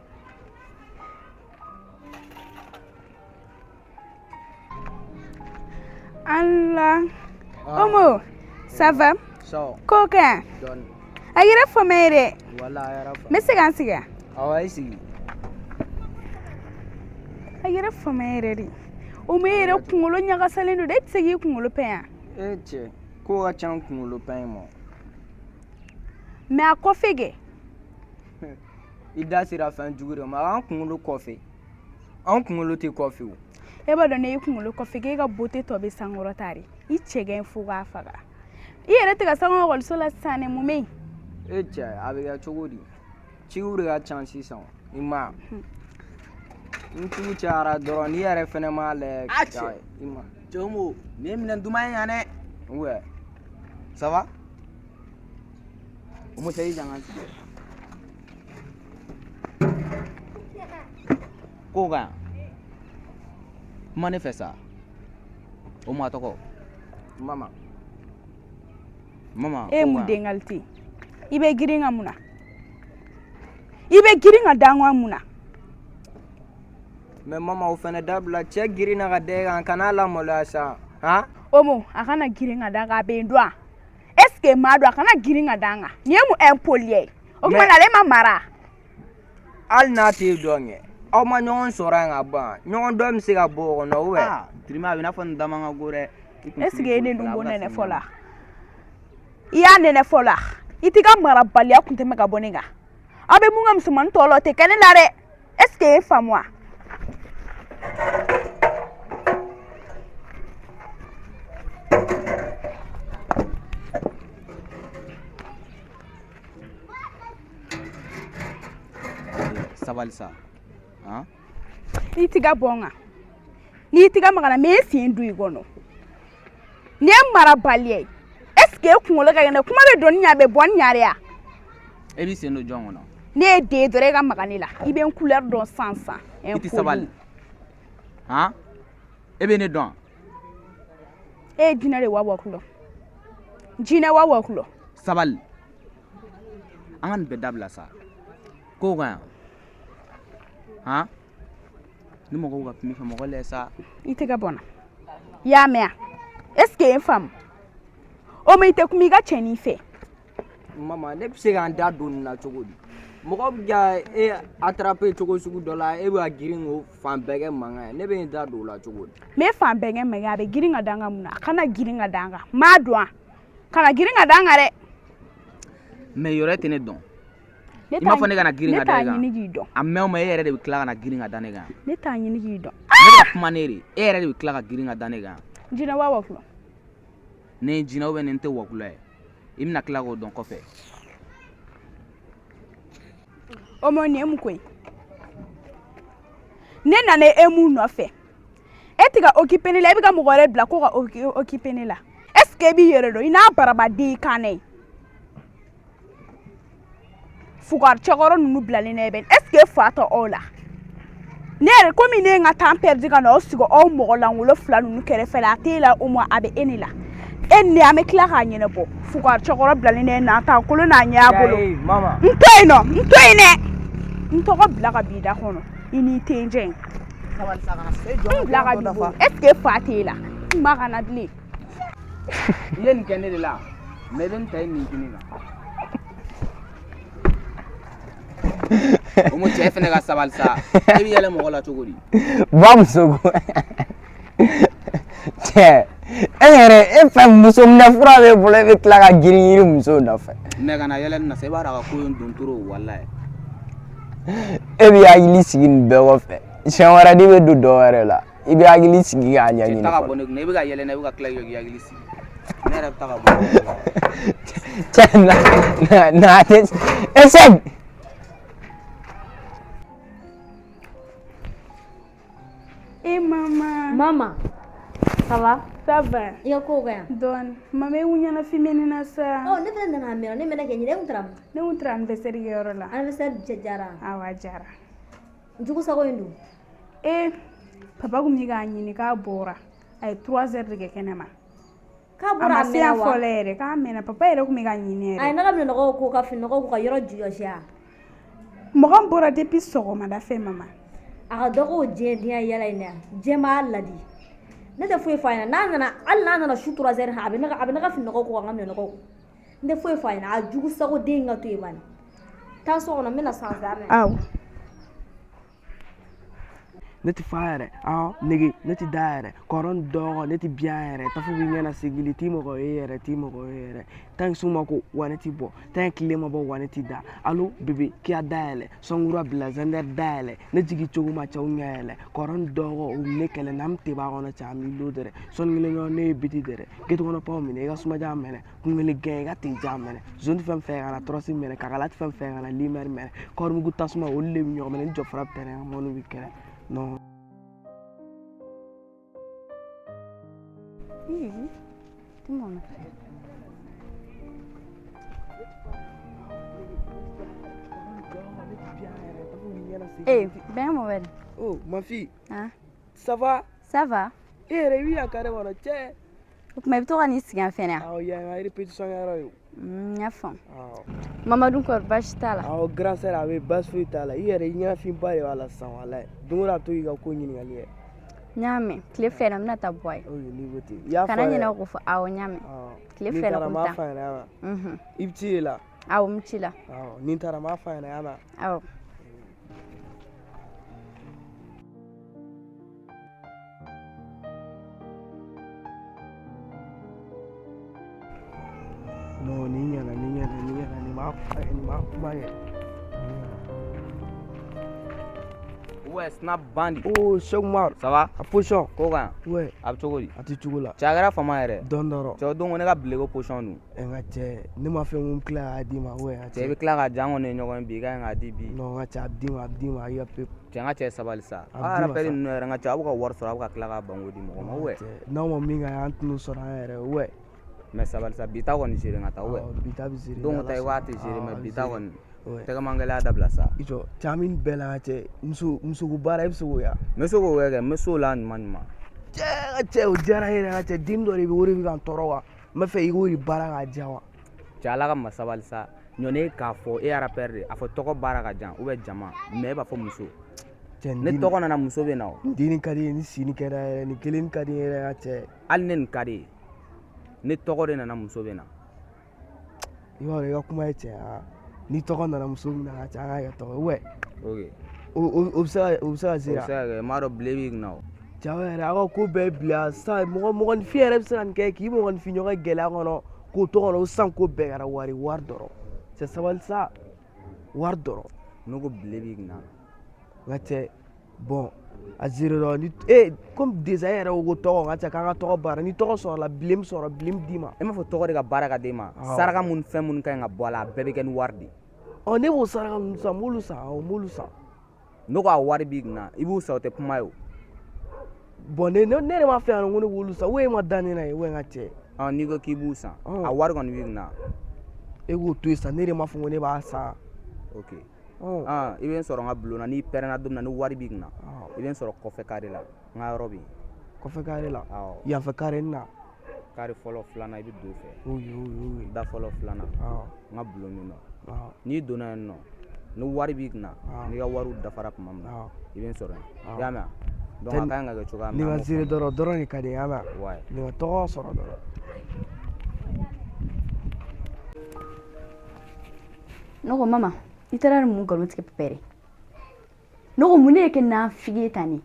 Allah. Omo, ça va? So. Ko ka ɲi? Dɔɔni. A yɛrɛ fama ye dɛ. Wala a yɛrɛ N bɛ se ka n sigi wa? Awɔ i sigi. A yɛrɛ fama yɛrɛ de. Omo e yɛrɛ kunkolo ɲagasalen don dɛ e tɛ se k'i kunkolo pɛn yan. E cɛ ko ka ca n kunkolo pɛn in ma. Mais a kɔfɛ kɛ. I da sera fɛn jugu de ma an kunkolo kɔfɛ an kunkolo tɛ kɔfɛ o. E b'a dɔn ne y'i kunkolo kɔfɛ k'e ka beauté tɔ bɛ sankɔrɔta de. I cɛ ka ɲi fo k'a faga. I yɛrɛ tɛ ka s'an ka ekɔliso la sisan dɛ mun bɛ yen? E cɛ a bɛ kɛ cogo di ciw de ka ca sisan i ma ye ni ciw cayara dɔrɔn n'i yɛrɛ fɛnɛ m'a lajɛ. A cɛ. I ma. Cɛ Omo nin ye minɛn duman ye yan dɛ. Ouais. Ça va? Omo cɛ i jan ka sigi. Ko ka yan. Kuma ne fɛ sa. Omo a tɔgɔ. Mama. Mama. E ye ko mun ka yan. den qualité ye? I bɛ girin ka mun na? I bɛ girin ka da n kan mun na? Mais mama o fɛnɛ dabila cɛ girinna ka da e kan kan'a lamaloya sa han. Omo a kana girin ka da n kan a bɛ n dɔn wa? Est ce que maa dɔn a kana girin ka da n kan nin ye mun impoli ye? O tuma Mais- na ale ma mara. Hali n'a t'e dɔn kɛ aw ma ɲɔgɔn sɔrɔ yan ka ban ɲɔgɔn dɔn bɛ se ka bɔ o kɔnɔ ou bien. Ah, Tirimɛ a bɛ i n'a fɔ nin da man ka go dɛ. I kun Est ce que e de dun b'o nɛnɛ fɔlɔ wa? I y'a nɛnɛ fɔlɔ wa? I t'i ka marabaliya kun tɛmɛ ka bɔ ne kan. Aw bɛ mun kɛ musomanin tɔw la o tɛ kɛ ne la dɛ. Est ce que e ye faamu wa? Sabali sa. Han? I t'i ka bɔ n kan. N'i t'i ka maga n na n bɛ n sen don i kɔnɔ. Nin ye marabaliya ye. Est ce que e kunkolo ka kɛnɛ kuma bɛ don ni ɲɛ a bɛ bɔ ni ɲɛ de ya? E b'i sen don jɔn kɔnɔ? Ne ye den ye dɔrɔn e ka maga ne la. I bɛ n couleur dɔn sisan sisan. I tɛ sabali. Han? E bɛ ne dɔn? E ye jinɛ de wa wakulɔ. Jinɛ wa wakulɔ. Sabali. An ka nin bɛɛ dabila sa. Ko ka yan. Han? Ni mɔgɔw ka kuma i fɛ mɔgɔ lajɛ sa. I tɛgɛ bɔ n na. I y'a mɛn wa? Est ce que e ye n faamu? O ma i tɛ kuma i ka cɛnin fɛ. Mama ne bɛ se ka n da don nin na cogo di mɔgɔ bɛ ka e attraper cogo sugu dɔ la e bɛ ka girin k'o fan bɛɛ kɛ mankan ye ne bɛ n da don o la cogo di. N bɛ fan bɛɛ kɛ mankan ye a bɛ girin ka da n kan mun na? A kana girin ka da n kan. N m'a dɔn wa? Kana girin ka da n kan dɛ. Mais yɔrɔ e tɛ ne dɔn. I m'a fɔ ne kana girin ka da e Ne t'a kan. ɲini k'i dɔn. A mɛn o mɛn, e yɛrɛ de bɛ tila ka na girin ka da ne kan. Ne t'a ɲini k'i dɔn. Ne bɛ ka kuma ne de, e yɛrɛ de bɛ tila ka girin ka da ne kan. Jinɛ wa wɔkulɔ. Ne ye jinɛ ou bien ne tɛ wɔkulɔ ye, i bɛna tila k'o dɔn kɔfɛ. O ma nin ye mun ko ye? Ne nana e mun nɔfɛ? E tɛ ka occuper ne la, e bɛ ka mɔgɔ wɛrɛ bila ko ka occuper ne la. Est ce que e b'i yɛrɛ dɔn? I n'a barabaden i kan na ye. Fugari cɛkɔrɔ ninnu bilalen ne bɛ, est ce que fa tɛ aw la? Ne yɛrɛ komi ne ye n ka temps perdu ka na aw sigi aw mɔgɔ lankolon fila ninnu kɛrɛfɛ la, a t'e la o ma, a bɛ e ne la. E ni ne an bɛ tila k'a ɲɛnabɔ. Fugari cɛkɔrɔ bilalen ne n'a ta kolon n'a ɲɛ a bolo. N to yen nɔ, n to yen dɛ. N tɔgɔ bila ka b'i da kɔnɔ i n'i tenjɛ in. N bila ka b'i bolo. Est ce que fa t'e la? N ma ka na bilen. I ye nin kɛ ne de la, mais i bɛ nin ta i nin kini kan. O mo cɛ fɛnɛ ka sabali sa, e bɛ yɛlɛ mɔgɔ la cogo di? Ba muso ko cɛ, e yɛrɛ e fɛ muso minɛ fura b'e bolo, e bɛ tila ka girin yiri musow nɔfɛ. Mais kana yɛlɛ nin na sa, i b'a dɔn a ka ko ye n don trop walayi. E b'i hakili sigi nin bɛɛ kɔfɛ, siɲɛ wɛrɛ n'i bɛ don dɔ wɛrɛ la, i bɛ hakili sigi k'a ɲɛɲini. Cɛ, taa ka bɔ ne kunna, i bɛ ka yɛlɛ n na, i bɛ ka tila k'i hakili sigi. Ne yɛrɛ bɛ taa ka bɔ ne kunna. Cɛ, na na na tɛ essaye. Eh maman. Maman, ça va? Ça va. I ka kow ka ɲi? Dɔɔni. Mama, e kun ɲɛnafin bɛ ne na sa. Ɔ, ne fana nana a mɛnna, ne mɛnna kɛ ɲinɛ, e kun taara min? Ne kun taara anniversaire kɛyɔrɔ la. Anniversaire jara? Awɔ, a jara. Jugu sago in dun? Eh, papa kun bɛ k'a ɲini k'a bɔra. A ye 3 heures de kɛ kɛnɛma. K'a bɔra a ma a se yan mɛnna wa? fɔlɔ yɛrɛ, k'a mɛnna. Papa yɛrɛ kun bɛ k'a ɲini yɛrɛ. A ye ne ka minɛnɔgɔw ko ka fininɔgɔw ko ka yɔrɔ jɔsi a? Mɔgɔ min bɔra depuis sɔgɔmada fɛ mama. A ka dɔgɔ o diɲɛ diɲɛ yɛlɛ in na yan, diɲɛ b'a ladi. Ne tɛ foyi f'a ɲɛna, n'a nana, hali n'a nana su 3 heures, a bɛ ne ka fininɔgɔw ko ka n ka minɛnɔgɔw ko. N tɛ foyi f'a ɲɛna, a jugu sago den in ka to yen bani. Taa so kɔnɔ, n bɛna san zan. Awɔ. Ne tɛ fa yɛrɛ, awɔ, nege ne tɛ da yɛrɛ, kɔrɔ ni dɔgɔ ne tɛ biyan yɛrɛ, tafu b'i ɲɛna sigili t'i mɔgɔ ye yɛrɛ, t'i mɔgɔ ye yɛrɛ, tan su ma ko wa ne tɛ bɔ, tan tile ma bɔ wa ne tɛ da. Alo bebe, k'i ya dayɛlɛ, sɔnkura bila zandɛri dayɛlɛ, ne jigi cogo ma cɛw ɲɛ yɛlɛ, kɔrɔ ni dɔgɔ o ne kɛlɛ n'an tɛ b'a kɔnɔ cɛ, an b'i lo dɛrɛ, sɔnni kelen ɲɔgɔn ne ye biti dɛrɛ, geti kɔnɔ paw minɛ, i ka sumaja minɛ, kun kelen gɛn i ka teja minɛ, zoni fɛn fɛn ka na tɔrɔsi minɛ, kakala fɛn fɛn ka na limɛri minɛ, kɔrimugu tasuma olu de bɛ ɲɔgɔn minɛ, ni jɔfara bɛ tɛrɛn mɔni bɛ kɛlɛ non. Eh, ben Mohamed. Oh, ma fille. Hein? Ça va? Ça va. E yɛrɛ i bɛ yan carré kɔnɔ cɛ. O tuma i bɛ to ka n'i sigi yan fɛnɛ? Awɔ, yan ye répétition yɔrɔ ye o. N y'a faamu. Awɔ. Mamadu kɔri baasi t'a la? Awɔ, grand sœur, a bɛ baasi foyi t'a la. I yɛrɛ i ɲɛnafinba de b'a la sisan walayi. Don o don a bɛ to k'i ka ko ɲininkali kɛ. N y'a mɛn. Tile fila in na n bɛna taa bɔ a ye. Ok, n'i ko ten. I y'a fɔ Kana yɛrɛ. ɲinɛ k'o fɔ. Awɔ, n y'a mɛn. Awɔ. Tile N'i fila in na taara ko n n b'a bɛ f'a taa. ɲɛna yan. Unhun. I bɛ ci de la? Awɔ, n bɛ ci la. Awɔ, ni n taara n b'a f'a ɲɛna yan. Awɔ. Non, nin ɲɛna, nin ɲɛna, nin ɲɛna, nin b'a nin b'a kuma kɛ. Ouais, Snap Bandi. Oh, Cheikh Umar. Ça va? A position. Ko kan. Ouais. A bɛ cogo di? A tɛ cogo la. Cɛ, a kɛra fama yɛrɛ. Dɔɔni dɔrɔn. Cɛ, o don ko ne ka bileko position dun. Ɛ n ka cɛ, ne ma fɛn ko n tila k'a d'i ma, ouais n ka Cɛ, i bɛ tila k'a di, an kɔni ye ɲɔgɔn ye bi, i ka ɲi k'a di bi. Non, n ka cɛ, a bɛ d'i ma, a bɛ d'i ma, i ka pe. Cɛ, n ka cɛ, sabali sa. A bɛ Aw d'i ma rappel sa. ninnu yɛrɛ, n ka cɛ, aw bɛ ka wari sɔrɔ, aw bɛ ka tila k'a banko di mɔgɔ ma, ouais. N'aw ma min kɛ an tɛn'o sɔrɔ an yɛrɛ ye, ouais. Mais sabali sa, bi ta kɔni gérer ka taa, ouais. Awɔ, bi ta bɛ gérer. Don n'Ala ta i ko a tɛ sɔnna. gérer, Awɔ, mais a bɛ bi ta gérer. kɔni. Ouais. Tɛgɛmangɛlɛya dabila sa. I jɔ, cɛ, an bɛ nin bɛɛ la, n ka cɛ, muso musoko baara i bɛ se k'o ya. N bɛ se k'o kɛ, n bɛ s'o la ɲuman ɲuman. Cɛ, n ka cɛ, o diyara n ye dɛ, n ka cɛ, den dɔ de bɛ yen, o de bɛ ka n tɔɔrɔ wa. N bɛ fɛ i k'o de baara k'a diya wa. Cɛ, ala ka ma sabali sa. Ɲɔni e k'a fɔ e rappeur de, a fɔ tɔgɔ baara ka jan ou bien jama, mais e b'a fɔ muso. Cɛ, Ne tɔgɔ nana, muso bɛ na o. Nin den ka di n ye, ni si nin kɛra yɛrɛ, nin kelen ka di n ye yɛrɛ, n ka cɛ. Hali ne nin ka di ye. Ne tɔgɔ de nana, muso bɛ na. I b'a dɔn, i ka kuma ye tiɲɛ ye, ni tɔgɔ nana muso min na, ka ca, an k'a kɛ tɔgɔ ye, ouais. Ok. O bɛ se ka, o bɛ se ka O se bɛ se ka kɛ, n b'a dɔn bile b'i kunna o. Cɛw yɛrɛ, aw ka ko bɛɛ bila sisan, mɔgɔ mɔgɔninfin yɛrɛ bɛ se ka nin kɛ k'i mɔgɔninfin ɲɔgɔn gɛlɛya kɔnɔ k'o to kɔnɔ sisan, ko bɛɛ kɛra wari wari dɔrɔn. Cɛ sabali sa. Wari dɔrɔn. Ne ko bile b'i kunna. N ka cɛ bon a zere dɔrɔn ni e comme déjà e yɛrɛ ko ko tɔgɔ n ka cɛ k'an ka tɔgɔ baara ni tɔgɔ sɔrɔla bile min sɔrɔ bile min d'i ma. E m'a fɔ tɔgɔ de ka baara ka d'e ma. Saraka mun fɛn minnu ka ɲi ka bɔ a la a bɛɛ bɛ kɛ ni wari de ye. Ɔ ne b'o saraka ninnu san n b'olu san awɔ n b'olu san. Ne ko a wari b'i kunna i b'u san o tɛ kuma ye o. Bon ne ne ne de m'a fɛ yan ko ne b'olu san ou e ma da ne la ye ou n ka cɛ. Ɔ n'i ko k'i b'u san a wari kɔni b'i kunna. E k'o to yen sa ne de m'a fɔ ko ne b'a san. Ok. I bɛ n sɔrɔ n ka bulon na n'i pɛrɛnna don min na ni wari b'i kunna i bɛ n sɔrɔ kɔfɛ kare la n ka yɔrɔ bɛ yen. Kɔfɛ kare la. Yanfɛ kare nin na. Kare fɔlɔ filanan i bɛ don o fɛ. Da fɔlɔ filanan n ka bulon bɛ yen nɔ. N'i donna yen nɔ ni wari b'i kunna n'i ka wariw dafara tuma min na i bɛ n sɔrɔ yen i y'a mɛn donc a ka kan ka kɛ cogoya min na. Nin ka zere dɔrɔn dɔrɔn de ka di n ye i y'a mɛn. Nin ka tɔgɔ sɔrɔ dɔrɔn. Ne ko mama i taara ni mun nkalon tigɛ pɛpɛrɛ ne ko mun ne ye kɛ nafigi ye tan ne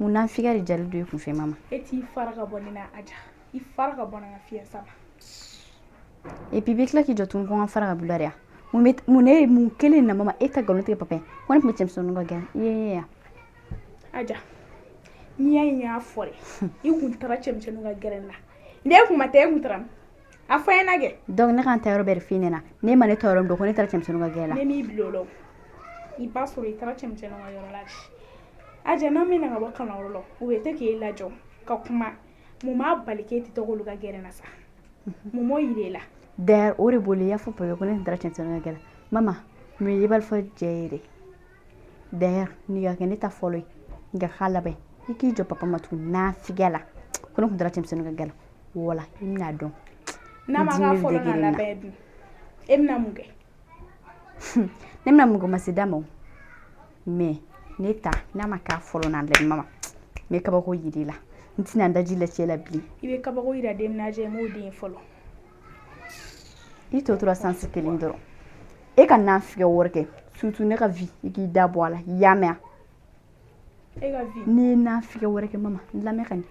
mun nafigiya de jalen don i kunfɛ mama e t'i fara ka bɔ ne na Aja i fara ka bɔ ne na fiɲɛ sama et puis i bɛ tila k'i jɔ tuguni ko n ka fara ka bɔ i la de ya mun bɛ mun ne mun kelen na mama e ta nkalon tigɛ papa ye ko ne tun bɛ cɛmisɛnninw ka gɛrɛn i ye n ye yan Aja n'i y'a ye n y'a fɔ dɛ i kun taara cɛmisɛnninw ka gɛrɛn na n'e kun ma taa e kun taara min a fɔ n ɲɛna kɛ donc ne ka n ta yɔrɔ bɛɛ de f'i ɲɛna ne ma ne ta yɔrɔ min dɔn ko ne taara cɛmisɛnninw ka gɛrɛn la ne m'i bila o la o i b'a sɔrɔ i taara cɛmisɛnninw ka yɔrɔ la de Aja n'an bɛ na ka bɔ kalanyɔrɔ la u bɛ to k'e lajɔ ka kuma mun b'a bali k'e tɛ tɔgɔ olu ka gɛrɛn na sa mun m'o yira e la d'ailleurs o de bolo i y'a fɔ papa ko ne tun taara cɛmisɛnninw ka gɛrɛn la mama mun ye yebali fɔ jɛ ye dɛ d'ailleurs nin ka kɛ ne ta fɔlɔ ye nin ka k'a laban ye i k'i jɔ papa ma tuguni nafigiya la ko ne tun taara cɛmisɛnninw ka gɛrɛn la wala i bɛna dɔn n'a ma k'a fɔlɔ n'a laban ye dun e bɛna mun kɛ ne bɛna mun kɛ o ma se da ma o mais ne ta n'a ma k'a fɔlɔ n'a laban mama n bɛ kabako yir'i la n tɛna n daji lacɛ la bilen i bɛ kabako yira den min na Aja i m'o den ye fɔlɔ i tɔ tora chance kelen dɔrɔn e ka nafigiya wɛrɛ kɛ surtout ne ka vie i k'i da bɔ a la i y'a mɛn e ka vie n'i ye nafigiya wɛrɛ kɛ mama n lamɛn ka ɲɛ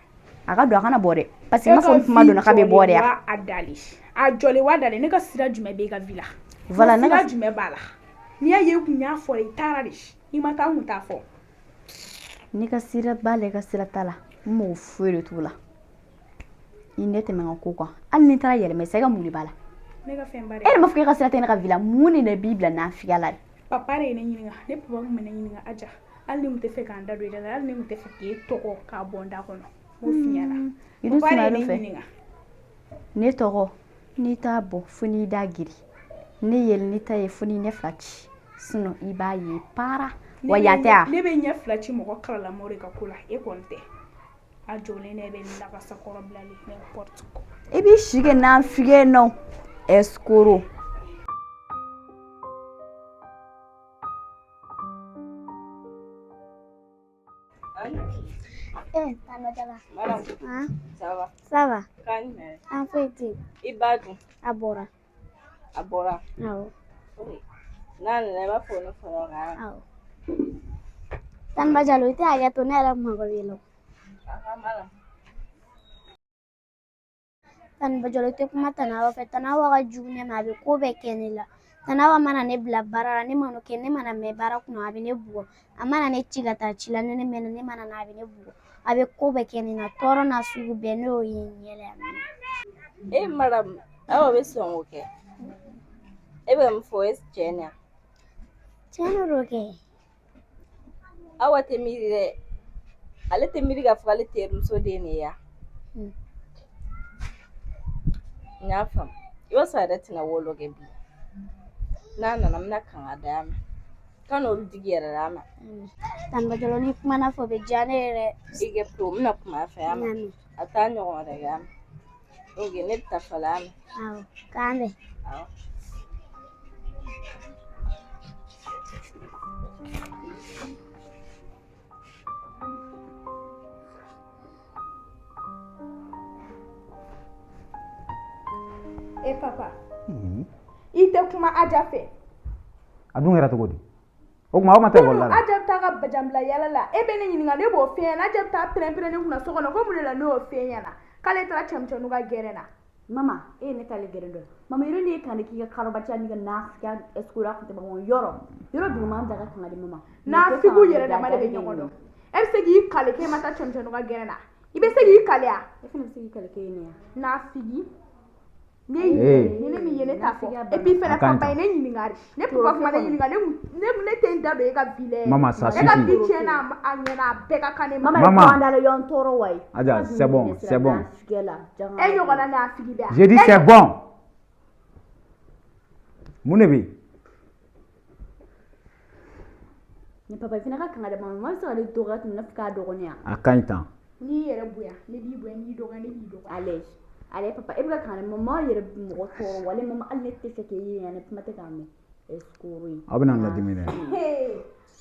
a ka don a kana bɔ dɛ parce que n m'a fɔ n kuma donna k'a bɛ bɔ de ya a dalen a jɔlen wa dalen ne ka sira jumɛn b'e ka vie la voilà ne ka sira jumɛn b'a la n'i y'a ye i kun y'a fɔ i taara de i ma taa n kun t'a fɔ ne ka sira b'a la i ka sira t'a la n mago foyi de t'o la i ne tɛmɛ n ka ko kan hali n'i taara yɛlɛma sa i ka mun de b'a la ne ka fɛn ba de e yɛrɛ m'a fɔ k'e ka sira tɛ ne ka vie la mun de b'i bila nafigiya la de papa de ye ne ɲininka ne papa kun bɛ ne ɲininka Aja hali ne kun tɛ fɛ k'an da don i da la hali ne kun tɛ fɛ k'e tɔgɔ k'a bɔ n da kɔnɔ n b'o f'i ɲɛna i dun papa de ye ne fɛ ɲininka ne tɔgɔ n'i t'a bɔ fo n'i da giri ne yɛlɛ n'i ta ye fo n'i ɲɛ fila ci sinon i b'a ye para wa yan tɛ a ne bɛ ɲɛ fila ci mɔgɔ kalalamaw de ka ko la e kɔni tɛ a jɔlen ne bɛ lagasa kɔrɔ bilali n'importe quoi i b'i si kɛ nafigiya nɔ escroc Eh, Tante Jaba. Hein? Ça va? Ça va. Kan jumɛn? An foyi tɛ yen. I ba dun? A bɔra. A bɔra? Awɔ. N'a nana i b'a fɔ ne fɔlɔ kan. Awɔ. Tante Jalo, i tɛ hakɛ to ne yɛrɛ mago b'i la. A ka mala. Tante Jalo, i tɛ kuma Tante Awa fɛ. Tante Awa ka jugu ne ma, a bɛ ko bɛɛ kɛ ne la. Tante Awa mana ne bila baara la, ne mana o kɛ, ne mana mɛn baara kunna, a bɛ ne bugɔ. A mana ne ci ka taa ci la, ni ne mɛnna, ne mana na, a bɛ ne bugɔ. A bɛ ko bɛɛ kɛ ne na, tɔɔrɔ n'a sugu bɛɛ, ne y'o ye n ɲɛ la yan. E madame, Awa bɛ sɔn k'o kɛ. E bɛ ka min fɔ o ye tiɲɛ de ye wa? Tiɲɛ de don kɛ. Awa tɛ miiri dɛ. Ale tɛ miiri k'a fɔ k'ale terimuso den de ye ya. N y'a faamu. I b'a sɔrɔ a yɛrɛ tɛna wolo kɛ bi. N'a nana n bɛna kanga da a ma. Kan'olu digi yɛrɛ la a ma. Tante Jalo, n'i kumana fɛ o bɛ diya ne ye dɛ. I kɛ to n bɛna kuma a fɛ a ma. A t'a ɲɔgɔn wɛrɛ kɛ a ma. Ok, ne bɛ taa fɔlɔ a ma. Awɔ, k'an bɛn. Awɔ. E papa i tɛ kuma Aja fɛ A dun kɛra cogo di o tuma aw ma taa ekɔli la de? Aja bɛ taa ka bajanbila yala la e bɛ ne ɲininka ne b'o f'e ɲɛna Aja bɛ taa pɛrɛn-pɛrɛn ne kunna so kɔnɔ ko mun de la ne y'o f'e ɲɛna k'ale taara cɛmisɛnninw ka gɛrɛn na Mama e ye ne t'ale gɛrɛn dɔn. Mama yɔrɔ ne ye kan k'i ka karabaca n'i ka nafigiya escroc kun tɛ bɔ yɔrɔ yɔrɔ duguma an daga kan di mama. Nafigiw yɛrɛ dama de bɛ ɲɔgɔn dɔn. E bɛ se k'i kale k'e ma taa cɛmisɛnninw ka gɛrɛn na. I bɛ se k'i kale wa? E fana bɛ se k'i kale k'e ye ne ya. Nafigi. Ne ye ni ne min ye ne t'a fɔ. Et puis fɛnɛ papa ye ne ɲininka de. Ne papa kuma ne ɲininka ne tɛ n da don e ka vie la. Maman, ça E ka suffit. vie tiɲɛna a ɲɛna a bɛɛ ka kan ne ma. Maman. Mama an dala y'an tɔɔrɔ wa ye. Adja, c'est bon, c'est bon. E ɲɔgɔnna nafigi bɛ yan. J'ai dit c'est bon. Mun de bɛ yen? Ni papa fana ka kan da mama, mama bɛ se ka ne dɔgɔya ten i n'a fɔ k'a dɔgɔnin ya. A ka ɲi tan. N'i yɛrɛ bonya ne b'i bonya, n'i dɔgɔya ne b'i dɔgɔya. Ale ale papa e bɛ ka kan da mama yɛrɛ bɛ mɔgɔ tɔɔrɔ wale mama hali ne tɛ fɛ k'e ye yan ne kuma tɛ k'a mɛn escroc ye. Aw bɛna n ladimi dɛ.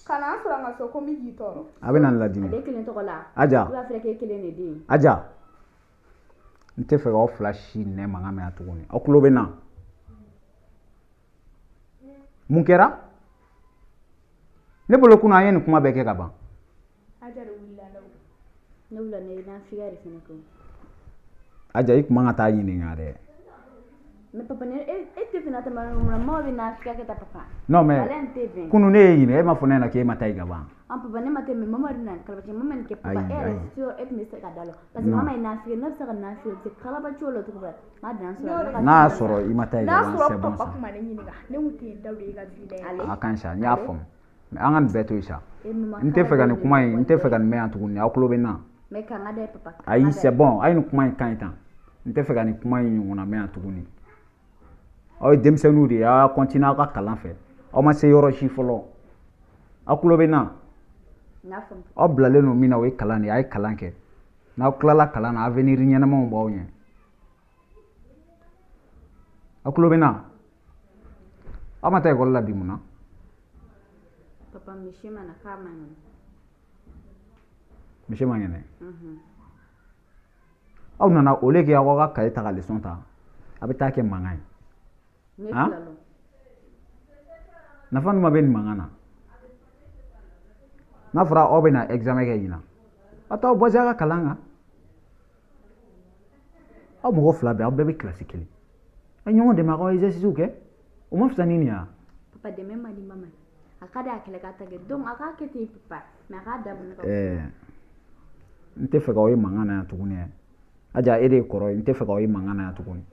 Kana an sɔrɔ n ka so ko n bɛ k'i tɔɔrɔ. A bɛna n ladimi. Ale kelen tɔgɔ la. Aja. I b'a fɛ k'e kelen de den. Aja, n tɛ fɛ k'aw fila si nɛ mankan mɛn yan tuguni. Aw tulo bɛ n na. Mun kɛra? Ne bolo kunun an ye nin kuma bɛɛ kɛ ka ban. Aja de wulila la o. Ne wulila ne ye nafigiya de fana kɛ. Aja, i kun man ka taa ɲininka dɛ. Mais papa ne e tɛ fɛ na tɛmɛ mun na mama bɛ nafigiya kɛ tan papa. Non mais Ale n tɛ bɛn. kunun ne ye ɲininka, e m'a fɔ ne ɲɛna k'e ma taa yen ka ban. Ah papa ne ma tɛ mais mama de nana kalabaci mama nin kɛ papa Ayi, e yɛrɛ ayi. sûr e tun bɛ se ka da la parce que Non. mama ye nafigiya ne bɛ se ka nafigiya o tɛ kalabaci o la cogo bɛɛ ma dan sɔrɔ. N'a y'a sɔrɔ i ma taa yen N'a ka ban, sɔrɔ c'est bon papa ça. kun ma ne ɲininka ne kun tɛ n da don e ka vie la yɛrɛ. A ka ɲi sa, n y'a faamu. Mais an ka nin bɛɛ to yen sa. E mama N tɛ fɛ ka nin kuma in, n tɛ fɛ ka nin mɛn yan tuguni. Aw tulo bɛ n na. Mais kan ka da papa. Ayi, c'est bon. A ye nin kuma in ka ɲi tan. N tɛ fɛ ka nin kuma in ɲɔgɔnna mɛn yan tuguni. Aw ye denmisɛnninw de ye, aw y'a continuer aw ka kalan fɛ. Aw ma se yɔrɔ si fɔlɔ. Aw tulo bɛ n na. N y'a faamu. Aw bilalen don min na o ye kalan de ye, a ye kalan kɛ. N'aw tilala kalan na, avenir ɲɛnamaw b'aw ɲɛ. Aw tulo bɛ n na. Aw ma taa ekɔli la bi mun na? Papa misi ma na k'a ma ɲɛ. Misi ma kɛnɛ. Aw nana au lieu que aw ka cahier ta ka leçon ta, a bɛ taa kɛ mankan ye. Ne Han? tilala. Nafa jumɛn bɛ nin mankan na? N'a fɔra aw bɛna examen kɛ ɲinan, aw t'aw basé aw ka kalan kan. Aw mɔgɔ fila bɛɛ, aw bɛɛ bɛ kilasi kelen. A ye ɲɔgɔn dɛmɛ aw ka exercice kɛ. O ma fisa ni nin ye wa? Papa dɛmɛ man di mama ye. A ka di a kɛlɛ k'a ta kɛ donc a k'a kɛ ten papa mais a k'a dabɔ ne ka. Ɛɛ, n tɛ fɛ k'aw ye mankan na yan tuguni dɛ. Aja, e de ye kɔrɔ ye, n tɛ fɛ k'aw ye mankan na yan tuguni.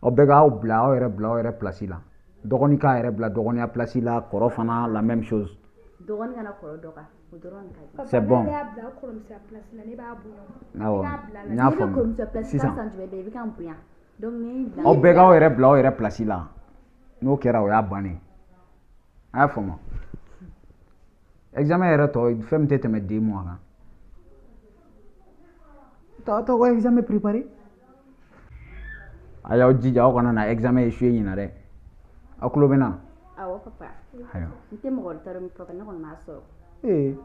Aw bɛɛ k'aw bila aw yɛrɛ bila aw yɛrɛ place la. Dɔgɔnin k'a yɛrɛ bila dɔgɔninya place la, kɔrɔ fana la même chose. Dɔgɔnin kana kɔrɔ dɔgɔya o dɔrɔn de ka di. C'est bon. Ne y'a bila kɔrɔmusoya place la ne b'a bonya. Awɔ, n y'a Ne bɛ faamu. kɔrɔmusoya place Sisan la san jumɛn bɛɛ i bɛ ka n bonya donc ne y'i bila. aw bɛɛ k'aw yɛrɛ bila aw yɛrɛ place la. N'o kɛra o y'a bannen ye. A y'a faamu. Examen yɛrɛ tɔ fɛn min tɛ tɛmɛ 2 mois kan. T'aw t'aw ka examen préparé. A y'aw jija aw kana na examen échoué ɲinan dɛ. Aw tulo bɛ n na. Awɔ papa. Ayiwa. N tɛ mɔgɔ wɛrɛ ta dɔn papa ne kɔni m'a sɔrɔ. Ee.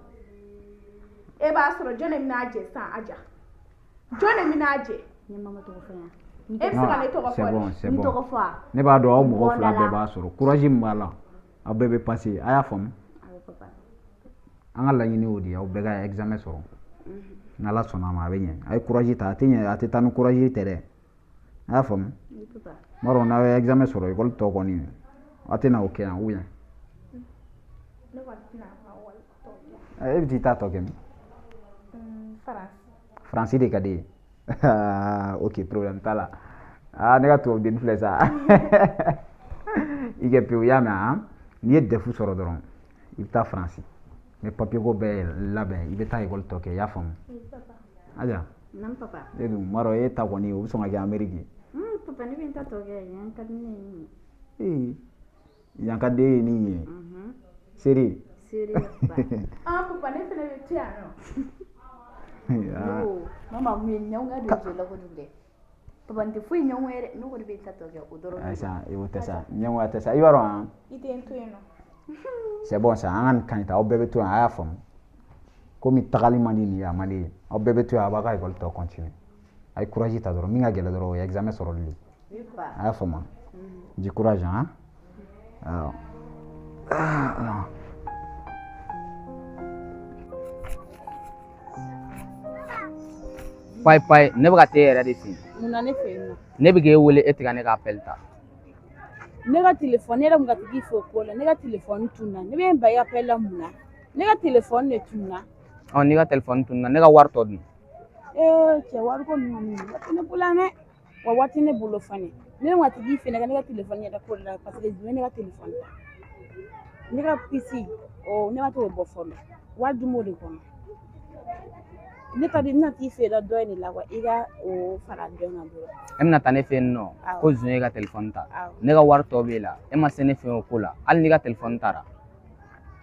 E b'a sɔrɔ jɔn de bɛna jɛ sisan Aja? Jɔn de bɛna jɛ? Ne mama tɔgɔ fɔ yan. E bɛ se ka ne tɔgɔ C'est fɔ bon, de. c'est N bon. tɔgɔ fɔ a? Ne b'a dɔn aw mɔgɔ fila Bɔnda la. bɛɛ b'a sɔrɔ. Courage min b'a la, aw bɛɛ bɛ passer. A y'a faamu. Awɔ papa. An ka laɲini y'o de ye, aw bɛɛ ka examen sɔrɔ. N'Ala sɔnna a ma a bɛ ɲɛ. A ye courage ta, a tɛ ɲɛ, a tɛ taa ni courage tɛ dɛ. A y'a faamu. Oui papa. N b'a dɔn n'aw ye examen sɔrɔ école tɔ kɔni, aw tɛna o kɛ yan ou bien? Ne kɔni tɛna n ka wari tɔ kɛ. E bɛ t'i ta tɔ kɛ min? Faransi. Faransi de ka di ye. Ok, problème t'a la. Ah, ne ka tubabudenni filɛ sa. I kɛ pewu, i y'a mɛn han? N'i ye DEF sɔrɔ dɔrɔn, i bɛ taa Faransi. N bɛ papier ko bɛɛ labɛn, i bɛ taa école tɔ kɛ, i y'a faamu? Oui papa. Aja, Naamu papa. e dun, n b'a dɔn e ta kɔni o bɛ sɔn ka kɛ Amérique ye. Papa ne bɛ n ta tɔ kɛ yan ka di ne ye. Ee, yan ka di e ye ni yen ye. Seri. Seri papa. Ah papa ne fɛnɛ bɛ to yan nɔ. Ah. No, mama mun ye ɲɛngoya don joli la kojugu dɛ. Papa n tɛ foyi ɲɛngoya dɛ ne kɔni bɛ n ta tɔ kɛ o dɔrɔn de Ayi sa, o tɛ sa, ɲɛngoya tɛ sa. I b'a dɔn han? I tɛ n to yen nɔ. C'est bon sa, an ka nin kan in ta, aw bɛɛ bɛ to yan, a y'a faamu. Komi tagali man di nin ye, a man di ye. Aw bɛɛ bɛ to yan, a b'a ka école tɔ continuer. A ye courage ta dɔrɔn, min ka gɛlɛn dɔrɔn o ye examen sɔrɔli de ye. Oui papa. A y'a faamu. Du courage hein. Awɔ. Ah, Payi payi, ne bɛ ka t'e yɛrɛ de fɛ yen. Mun na ne fɛ yen nɔ? Ne bɛ k'e wele, e tɛ ka ne ka appel ta. Ne ka telefɔni, ne yɛrɛ kun ka tigi fo ko la, ne ka telefɔni tununa. Ne bɛ n ban i ka appel la mun na? Ne ka telefɔni de tununa. Ɔ, n'i ka telefɔni tununa, ne ka wari tɔ dun? Ee cɛ, wariko ninnu kɔni, wari tɛ ne bolo yan dɛ. Wa wari tɛ ne bolo fana. Ne kun ka tigi fɛ ne ka telefɔni yɛrɛ ko la parce que jumɛn ne ka telefɔni ta. Ne ka puce, ɔ ne ma t'o bɔ fɔlɔ. Wari dun b'o de kɔnɔ. Ne ka di n bɛna t'i fɛ yen dɔ in de la wa i ka o fara dɔ in kan dɔrɔn. E bɛna taa ne fɛ yen nɔ ko zon ye ka telefɔni ta. Ne ka wari tɔ b'e la, e ma se ne fɛ yen o ko la. Hali n'i ka telefɔni taara,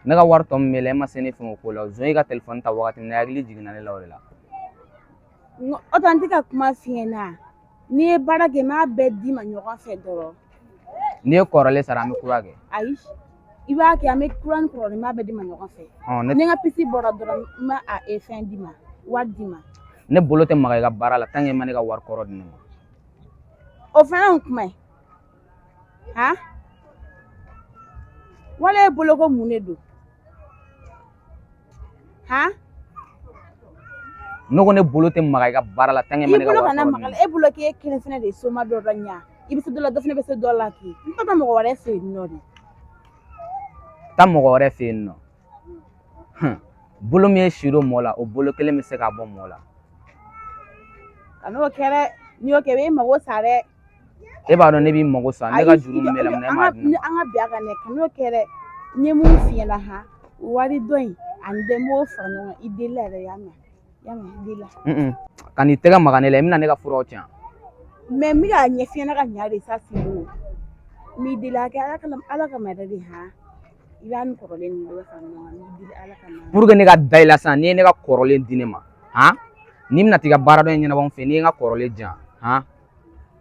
ne ka wari tɔ min b'e la, e ma se ne fɛ yen o ko la. Zon ye ka telefɔni ta wagati min na, hakili jiginna ne la o de la. O tɛ n tɛ ka kuma f'i ɲɛna. N'i ye baara kɛ n b'a bɛɛ d'i ma ɲɔgɔn fɛ dɔrɔn. N'i ye kɔrɔlen sara, an bɛ kura kɛ. Ayi, i b'a kɛ, an bɛ kura ni kɔrɔlen, n b'a bɛɛ d'i ma ɲɔgɔn fɛ. Ni n ka puce bɔra dɔrɔn, n b'a a fɛn d'i ma, wari d'i ma. Ne bolo tɛ maga i ka baara la tant que i ma ne ka wari kɔrɔ di ne ma. O fana ye kuma ye han? Wala e bolo ko mun de don han? Ne ko ne bolo tɛ maga i ka baara la tant que i ma ne ka wari kɔrɔ di ne ma. E bolo k'e kelen fana de ye soma dɔ la ɲa. I bɛ se dɔ la, dɔ fana bɛ se dɔ la k'i. N tɛ taa mɔgɔ wɛrɛ fɛ yen nɔ de. Taa mɔgɔ wɛrɛ fɛ yen nɔ. Bolo min ye si don mɔgɔ la, o bolo kelen bɛ se k'a bɔ mɔgɔ la. Kan'o kɛ dɛ, n'i y'o kɛ i b'i mago sa dɛ. E b'a dɔn ne b'i mago sa, ne ka juru min b'e la, mun na e m'a di ne ma? An ka bɛn a kan dɛ, kan'o kɛ dɛ. N ye mun f'i ɲɛna han, wari dɔ in ani dɔ in, n b'o fara ɲɔgɔn kan, i delila yɛrɛ, y'a mɛn? I y'a mɛn, i delila. Kan'i tɛgɛ maga ne la, i bɛna ne ka furaw tiɲɛ. Mais n bɛ k'a ɲɛf'i ɲɛna ka ɲa de sa Sido. N b'i deli a kɛ Ala kama, Ala kama yɛrɛ de han. I b'a ni kɔrɔlen ninnu bɛɛ fara ɲɔgɔn kan, n b'i deli Ala kama. Pour que ne ka da i la sisan, n'i ye ne ka kɔrɔlen di ne ma, han, n'i bɛna t'i ka baara dɔ in ɲɛnabɔ n fɛ, n'i ye n ka kɔrɔlen di yan, han,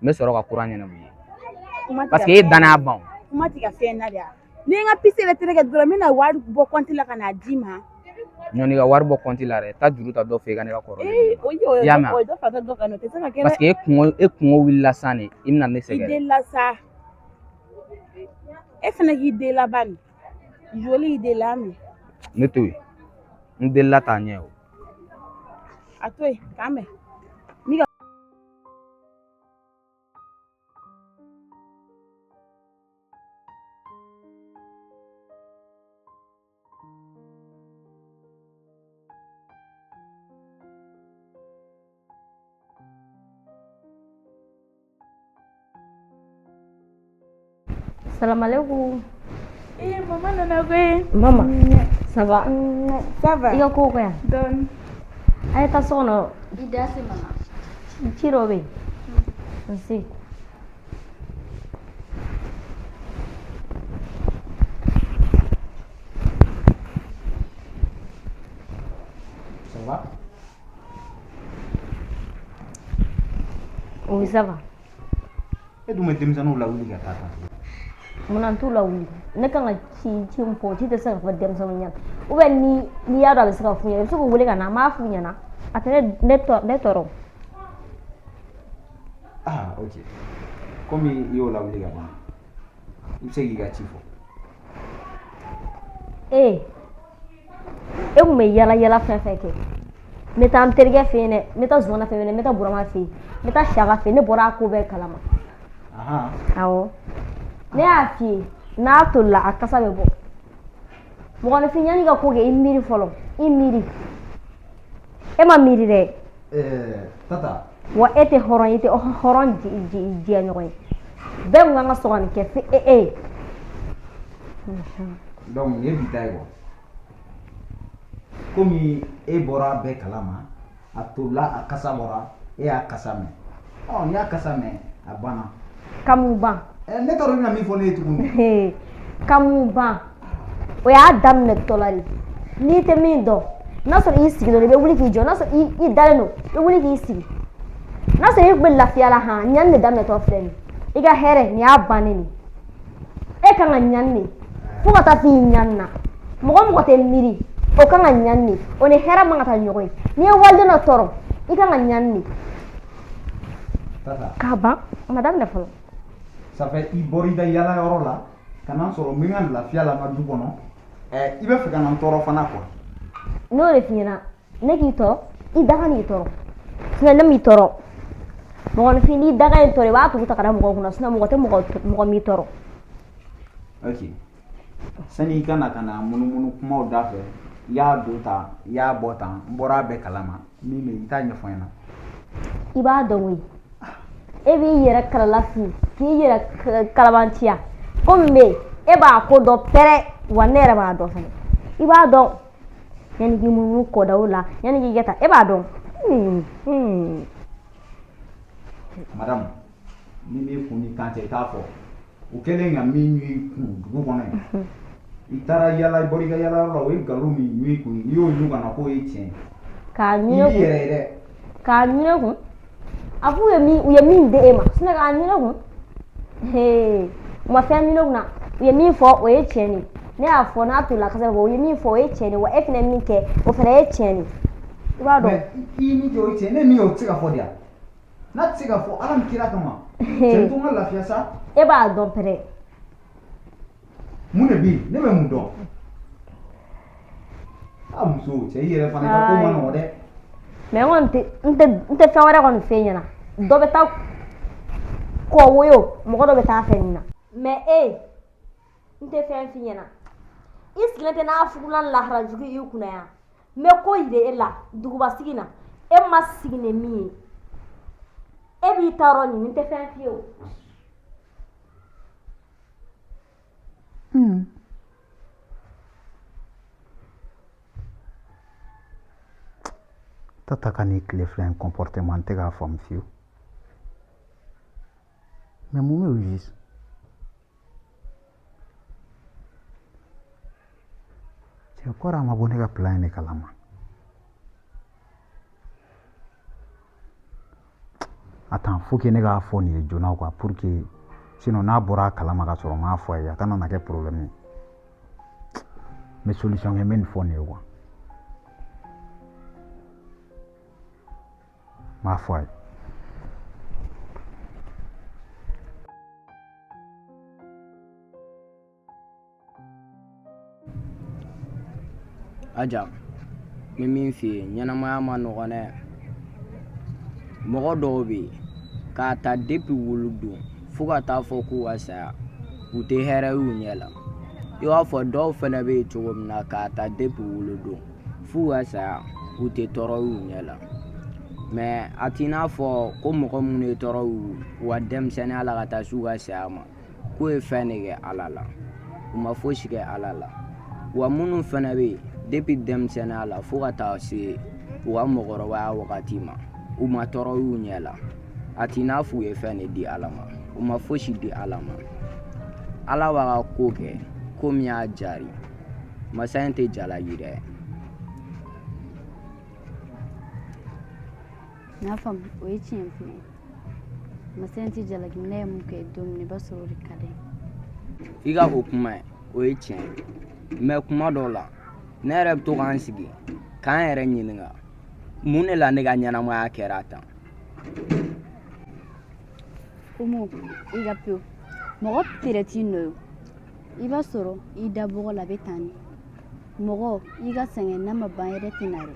n bɛ sɔrɔ ka kura ɲɛnabɔ i ye. Parce que e ye danaya ban. Kuma tɛ ka fɛn na de wa? Ni n ka puce yɛrɛ tereke dɔrɔn, n bɛna wari bɔ kɔnti la ka n'a d'i ma. Ɲɔni ka wari bɔ kɔnti la dɛ, taa juru ta dɔ fɛ i ka ne ka kɔrɔlen di ne ma. I y'a mɛn? O ye dɔ fara dɔ kan, o tɛ se ka kɛ dɛ. Parce que e kungo wulila sisan de, i bɛna ne sɛgɛrɛ. I delila sa. E fana k'i delila bani. Joli i delila min? Ne to yen. N delila t'a ɲɛ o. A to yen, k'an bɛn. Salamalekun. Eh, mama nana koyi. Mama, ça va? Ça va. I ka kow ka ɲi? Dɔɔni. A ye taa so kɔnɔ. I da se mama. Ci dɔ bɛ yen. Nse. Ça va? Oui, ça va. E dun bɛ denmisɛnninw lawuli ka taa tan. Munna n t'u lawuli? Ne kan ka ci ci min fɔ, o ci tɛ se ka fɔ denmisɛnninw ɲɛna. Ou bien ni n'i y'a dɔn a bɛ se ka f'u ɲɛna, i bɛ se k'u wele ka na, an b'a f'u ɲɛna. A tɛ ne ne tɔɔrɔ. Ah, ok. Komi i y'o lawuli ka ban, i bɛ se k'i ka ci fɔ. Ee, e kun bɛ yala yala fɛn fɛn kɛ, n bɛ taa n terikɛ fɛ yen dɛ, n bɛ taa Zumana fɛ yen dɛ, n bɛ taa Burama fɛ yen, n bɛ taa Siyaka fɛ yen, ne bɔra a ko bɛɛ kalama. Awɔ, ne y'a f'i ye, n'a tolila a kasa bɛ bɔ. Mɔgɔninfin, yanni i ka ko kɛ, i miiri fɔlɔ, i miiri. E ma miiri dɛ. Tata. Wa e tɛ hɔrɔn ye, i tɛ hɔrɔn jɛɲɔgɔn ye. Bɛɛ kun kan ka sɔn ka nin kɛ fo e e ye. Donc nin ye bi ta ye quoi. Komi e bɔra a bɛɛ kalama, a tolila a kasa bɔra, e y'a kasa mɛn. Ɔ n'i y'a kasa mɛn, a banna. Ka mun ban? Ne t'a dɔn i bɛna min fɔ ne ye tuguni. Ka mun ban? O y'a daminɛ tɔ la de. N'i tɛ min dɔn, n'a sɔrɔ i sigilen don, i bɛ wuli k'i jɔ. N'a sɔrɔ i dalen don, i bɛ wuli k'i sigi. N'a sɔrɔ i tun bɛ lafiya la han, ɲani de daminɛtɔ filɛ nin ye. I ka hɛrɛ, nin y'a bannen de ye. E kan ka ɲani de fo ka taa f'i ɲani na. Mɔgɔ mɔgɔ tɛ miiri, o kan ka ɲani de. O ni hɛrɛ man ka taa ɲɔgɔn ye. N'i ye waliden dɔ tɔɔrɔ, i kan ka ɲani de. Tata. K'a ban, a ma daminɛ fɔlɔ. Ça fait i bɔra i ka yala yɔrɔ la ka na n sɔrɔ n bɛ n ka lafiya la n ka du kɔnɔ. I bɛ fɛ ka na n tɔɔrɔ fana quoi. N'o de f'i ɲɛna, ne k'i tɔɔrɔ, i da ka n'i tɔɔrɔ. Sinon ne m'i tɔɔrɔ. Mɔgɔninfin n'i daga in tɔɔrɔ, i b'a tugu ta ka da mɔgɔw kunna, sinon mɔgɔ tɛ mɔgɔ m'i tɔɔrɔ. Ok, sani i ka na ka na munumunu kumaw da fɛ, i y'a don tan, i y'a bɔ tan, n bɔra a bɛɛ kalama. Min bɛ yen, i t'a ɲɛfɔ n ɲɛna. I b'a dɔn koyi. E b'i yɛrɛ kalalafi k'i yɛrɛ kalabanciya ko min bɛ yen, e b'a ko dɔn pɛrɛ wa, ne yɛrɛ b'a dɔn fɛnɛ. I b'a dɔn yanni k'i munumunu kɔdaw la, yanni k'i kɛ tan, e b'a dɔn. Madame, min b'i kun ni kan cɛ, i t'a fɔ. O kɛlen ka min ɲun i kun dugu kɔnɔ yen, i taara yala, i bɔra i ka yalayɔrɔ la, o ye nkalon min ɲun i kun, n'i y'o ɲun ka na k'o ye tiɲɛ ye, k'a i ɲun ne b'i kun yɛrɛ ye dɛ. K'a ɲun ne kun, a f'u ye min, u ye min di e ma, sinon k'a ɲun ne kun, hee, u ma fɛn ɲun ne kun na. U ye min fɔ, o ye tiɲɛ de ye. Ne y'a fɔ n'a tolila kasa bɛ bɔ. U ye min fɔ, o ye tiɲɛ de ye wa, e fana ye min kɛ, o fana ye tiɲɛ de ye, i b'a dɔn. Mais i ye min kɛ, o ye tiɲɛ ye. Ne ye min kɛ, o tɛ se ka fɔ de yan. N'a tɛ se ka fɔ, Ala ni kira kama, cɛ, to n ka lafiya sa. E b'a dɔn pɛrɛ. Mun de bɛ yen? Ne bɛ mun dɔn? A muso, cɛ, i yɛrɛ fana, i ka ko ma nɔgɔ dɛ. Mais n kɔni tɛ n tɛ fɛn wɛrɛ kɔni f'e ɲɛna. Dɔ bɛ taa kɔ woyo, mɔgɔ dɔ bɛ taa fɛ nin na. Mais e, n tɛ fɛn f'i ɲɛna. I sigilen tɛ n'a fugulan lahara jugu i kunna yan. N bɛ ko yira e la duguba sigi na, e ma sigi ni min ye. E b'i ta yɔrɔ ɲini, n tɛ fɛn f'i ye o. Tata ka nin tile fila in comportement, n tɛ k'a faamu fiyewu. Mais mun bɛ au juste? Cɛ kɔrɔ, a ma bɔ ne ka plan in de kalama. Attends, faut que ne k'a fɔ nin ye joona quoi, pour que sinon n'a bɔra a kalama ka sɔrɔ n m'a fɔ a ye, a kana na kɛ problème ye. N bɛ solution kɛ, n bɛ nin fɔ nin ye quoi, n b'a fɔ a ye. Aja, n bɛ min f'i ye, ɲɛnamaya ma nɔgɔn dɛ. Mɔgɔ dɔw bɛ yen, k'a ta depuis wolodon fo ka taa fɔ k'u ka saya, u tɛ hɛrɛ y'u ɲɛ la. I b'a fɔ dɔw fɛnɛ bɛ yen cogo min na, k'a ta depuis wolodon f'u ka saya, u tɛ tɔɔrɔ y'u ɲɛ la. Mais a t'i n'a fɔ ko mɔgɔ minnu ye tɔɔrɔ y'u ka denmisɛnninya la ka taa s'u ka saya ma, k'u ye fɛn de kɛ Ala la. U ma fosi kɛ Ala la. Wa minnu fɛnɛ bɛ yen depuis denmisɛnninya la fo ka taa se u ka mɔgɔkɔrɔbaya wagati ma, u ma tɔɔrɔ y'u ɲɛ la, a t'i n'a fɔ u ye fɛn de di Ala ma. U ma fosi di Ala ma. Ala b'a ka ko kɛ ko min y'a jari. Masa in tɛ jalaki dɛ. N y'a faamu, o ye tiɲɛ fana ye. Masa in tɛ jalaki. Ne ye mun kɛ don min na, i b'a sɔrɔ o de ka di. I ka o kuma ye, o ye tiɲɛ ye. Mais kuma dɔw la, ne yɛrɛ bɛ to k'an sigi k'an yɛrɛ ɲininka, mun de la ne ka ɲɛnamaya kɛra tan? Umu, i ka pewu, mɔgɔ tere t'i nɔ ye. I b'a sɔrɔ i da bɔgɔ la, a bɛ tan de. Mɔgɔ, i ka sɛgɛn n'a ma ban yɛrɛ tɛ na dɛ.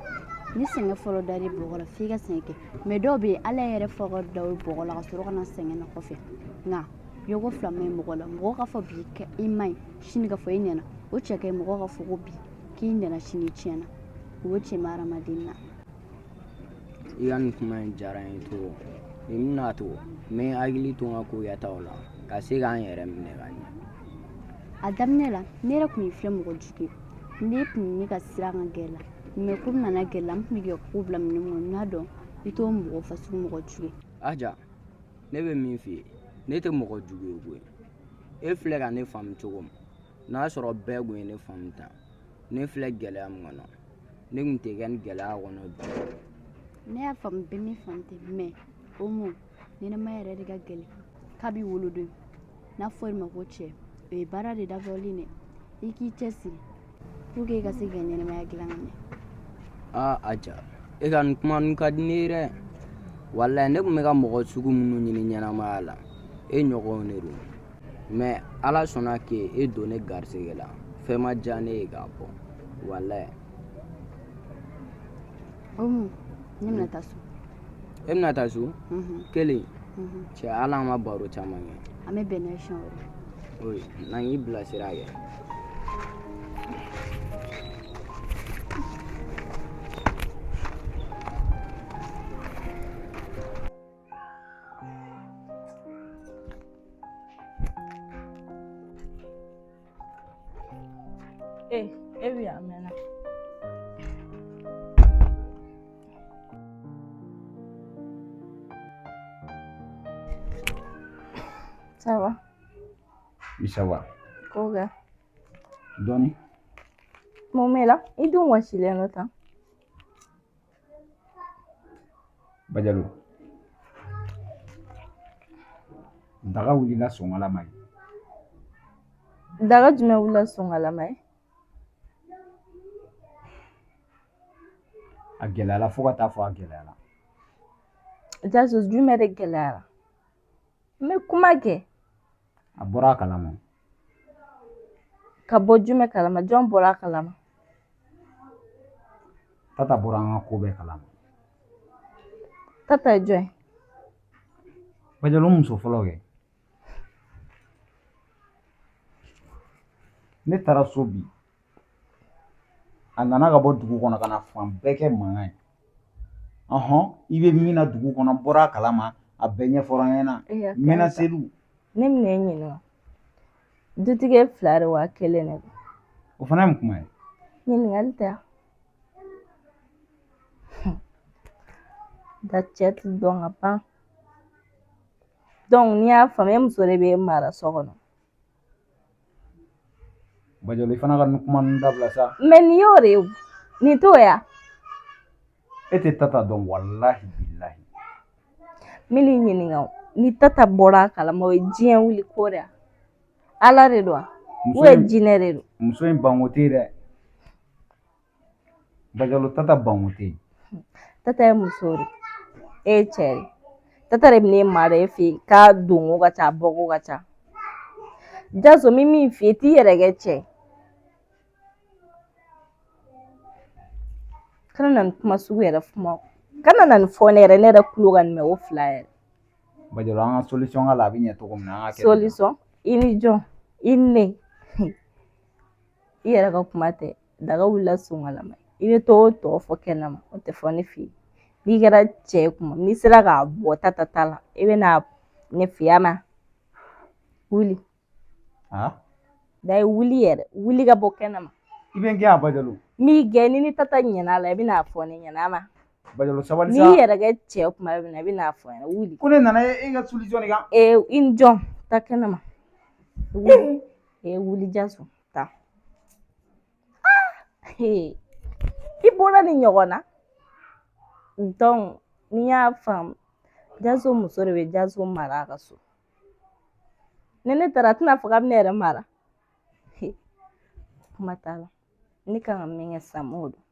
Ni sɛgɛn fɔlɔ dar'i bɔgɔ la, f'i ka sɛgɛn kɛ. Mais dɔw bɛ yen, Ala yɛrɛ fɔ ka da o bɔgɔ la ka sɔrɔ ka na sɛgɛn na kɔfɛ. Nka yɔrɔ fila ma ɲi mɔgɔ la. Mɔgɔ k'a fɔ bi i ma ɲi, sini ka fɔ i ɲɛna, o cɛ ka ɲi. Mɔgɔ ka fɔ ko bi k'i ɲɛna, sini tiɲɛna, o cɛ ma hadamaden na. I ka nin kuma in diyara n ye trop. Nin bɛna to n bɛ n hakili to n ka ko kɛtaw la ka se k'an yɛrɛ minɛ ka ɲɛ. A daminɛ la, ne yɛrɛ tun y'i filɛ mɔgɔ jugu ye. Ne tun bɛ ka siran ka gɛrɛ la, mais komi nana gɛrɛ la, n tun bɛ k'i ka ko bila minɛn kɔnɔ, n y'a dɔn i t'o mɔgɔ fasugu mɔgɔ jugu ye. Aja, ne bɛ min f'i ye, ne tɛ mɔgɔ jugu ye koyi. E filɛ ka ne faamu cogo min, n'a sɔrɔ bɛɛ kun ye ne faamu tan, ne filɛ gɛlɛya min kɔnɔ, ne tun tɛ kɛ ni gɛlɛya kɔnɔ bi. Ne y'a faamu, bɛɛ min faamu ten. Mais o mun ɲɛnamaya yɛrɛ de ka gɛlɛn kabi wolodon. N'a fɔra i ma ko cɛ, o ye baara de dabɔlen dɛ. I k'i cɛsiri pour que i ka se k'i ka ɲɛnamaya dilan ka ɲɛ. Aa Aja, e ka nin kuma ninnu ka di ne ye dɛ. Walayi, ne tun bɛ ka mɔgɔ sugu minnu ɲini ɲɛnamaya la, e ɲɔgɔnw de don. Mais Ala sɔnna k'e don ne garisɛgɛ la, fɛn ma diya ne ye k'a bɔ, walayi. Umu, ne bɛna taa so. E bɛna taa so? Kelen. Cɛ, hali an ma baro caman kɛ. An bɛ bɛn n'a ye siɲɛ wɛrɛ. Oui, na n k'i bilasira kɛ. Ee, e bɛ yan a mɛnna. Ça va? Oui, ça va. Ko kɛ. Dɔɔni. Mun b'e la? I dun wɔsilen don tan. Bajalo. Daga wulila sonkala ma ye. Daga jumɛn wulila sonkalama ye? A gɛlɛyara fo ka taa fɔ a gɛlɛyara. Jaso, jumɛn de gɛlɛyara? N bɛ kuma kɛ. A bɔra a kalama. Ka bɔ jumɛn kalama? Jɔn bɔra a kalama? Tata bɔra an ka ko bɛɛ kalama. Tata ye jɔn ye? Bajalo, muso fɔlɔ kɛ. Ne taara so bi. A nana ka bɔ dugu kɔnɔ ka na fan bɛɛ kɛ mankan ye. Ɔhɔn, i bɛ min na dugu kɔnɔ, n bɔra a kalama, a bɛɛ ɲɛfɔra n ɲɛna. Menaceliw. Ne bɛna e ɲininka. Dutigi ye fila de wa kelen de don? O fana ye mun kuma ye? Ɲininkali tɛ wa? Da cɛ ti dɔn ka ban. Donc n'i y'a faamu, e muso de b'e mara so kɔnɔ. Bajalo, i fana ka nin kuma ninnu dabila sa. Mais nin y'o de ye o. Nin t'o ye wa? E tɛ Tata dɔn, walahi bilahi. N bɛ n'i ɲininka o. Ni Tata bɔra a kalama, o ye diɲɛ wuli ko de ye wa? Ala de don wa? Ou bien jinɛ de don? Muso in banko tɛ yen dɛ. Bajalo, Tata banko tɛ yen. Tata ye muso de ye, e ye cɛ de ye. Tata de bɛ n'e mara e fɛ yen k'a donko ka ca, a bɔko ka ca. Jaso, n bɛ min f'i ye, t'i yɛrɛ kɛ cɛ ye. Kana na nin kuma sugu yɛrɛ kuma, kana na nin fɔ ne yɛrɛ, ne yɛrɛ tulo ka nin mɛn o fila yɛrɛ. Bajalo, an ka solution k'a la, a bɛ ɲɛ cogo min na, an ka kɛ. Solution? I ni jɔn? I ni ne? I yɛrɛ ka kuma tɛ. Daga wulila sonkalama, i bɛ t'o tɔ fɔ kɛnɛma, o tɛ fɔ ne fɛ yen. N'i kɛra cɛ ye kuma, n'i sera k'a bɔ Tata ta la, i bɛ na ne fɛ yan ma. Wuli. Da ye wuli yɛrɛ, wuli ka bɔ kɛnɛma. I bɛ n gɛn a, Bajalo? N b'i gɛn. Ni Tata ɲɛna a la, i bɛ n'a fɔ ne ɲɛna a ma. Bajalo, sabali N'i sa. yɛrɛ kɛ cɛ kuma min na, i bɛ n'a fɔ n ɲɛna. Wuli. Ko ne nana e ka solution de kan. Ee, i ni jɔn? Taa kɛnɛma. Wuli. Ee, wuli Jaso, taa. I bɔra nin ɲɔgɔn na. Donc n'i y'a faamu, Jaso muso de bɛ Jaso mara a ka so. Ni ne taara, a tɛna fɔ k'a bɛ ne yɛrɛ mara. Kuma t'a la. Ne kan ka min kɛ sisan, m'o dɔn.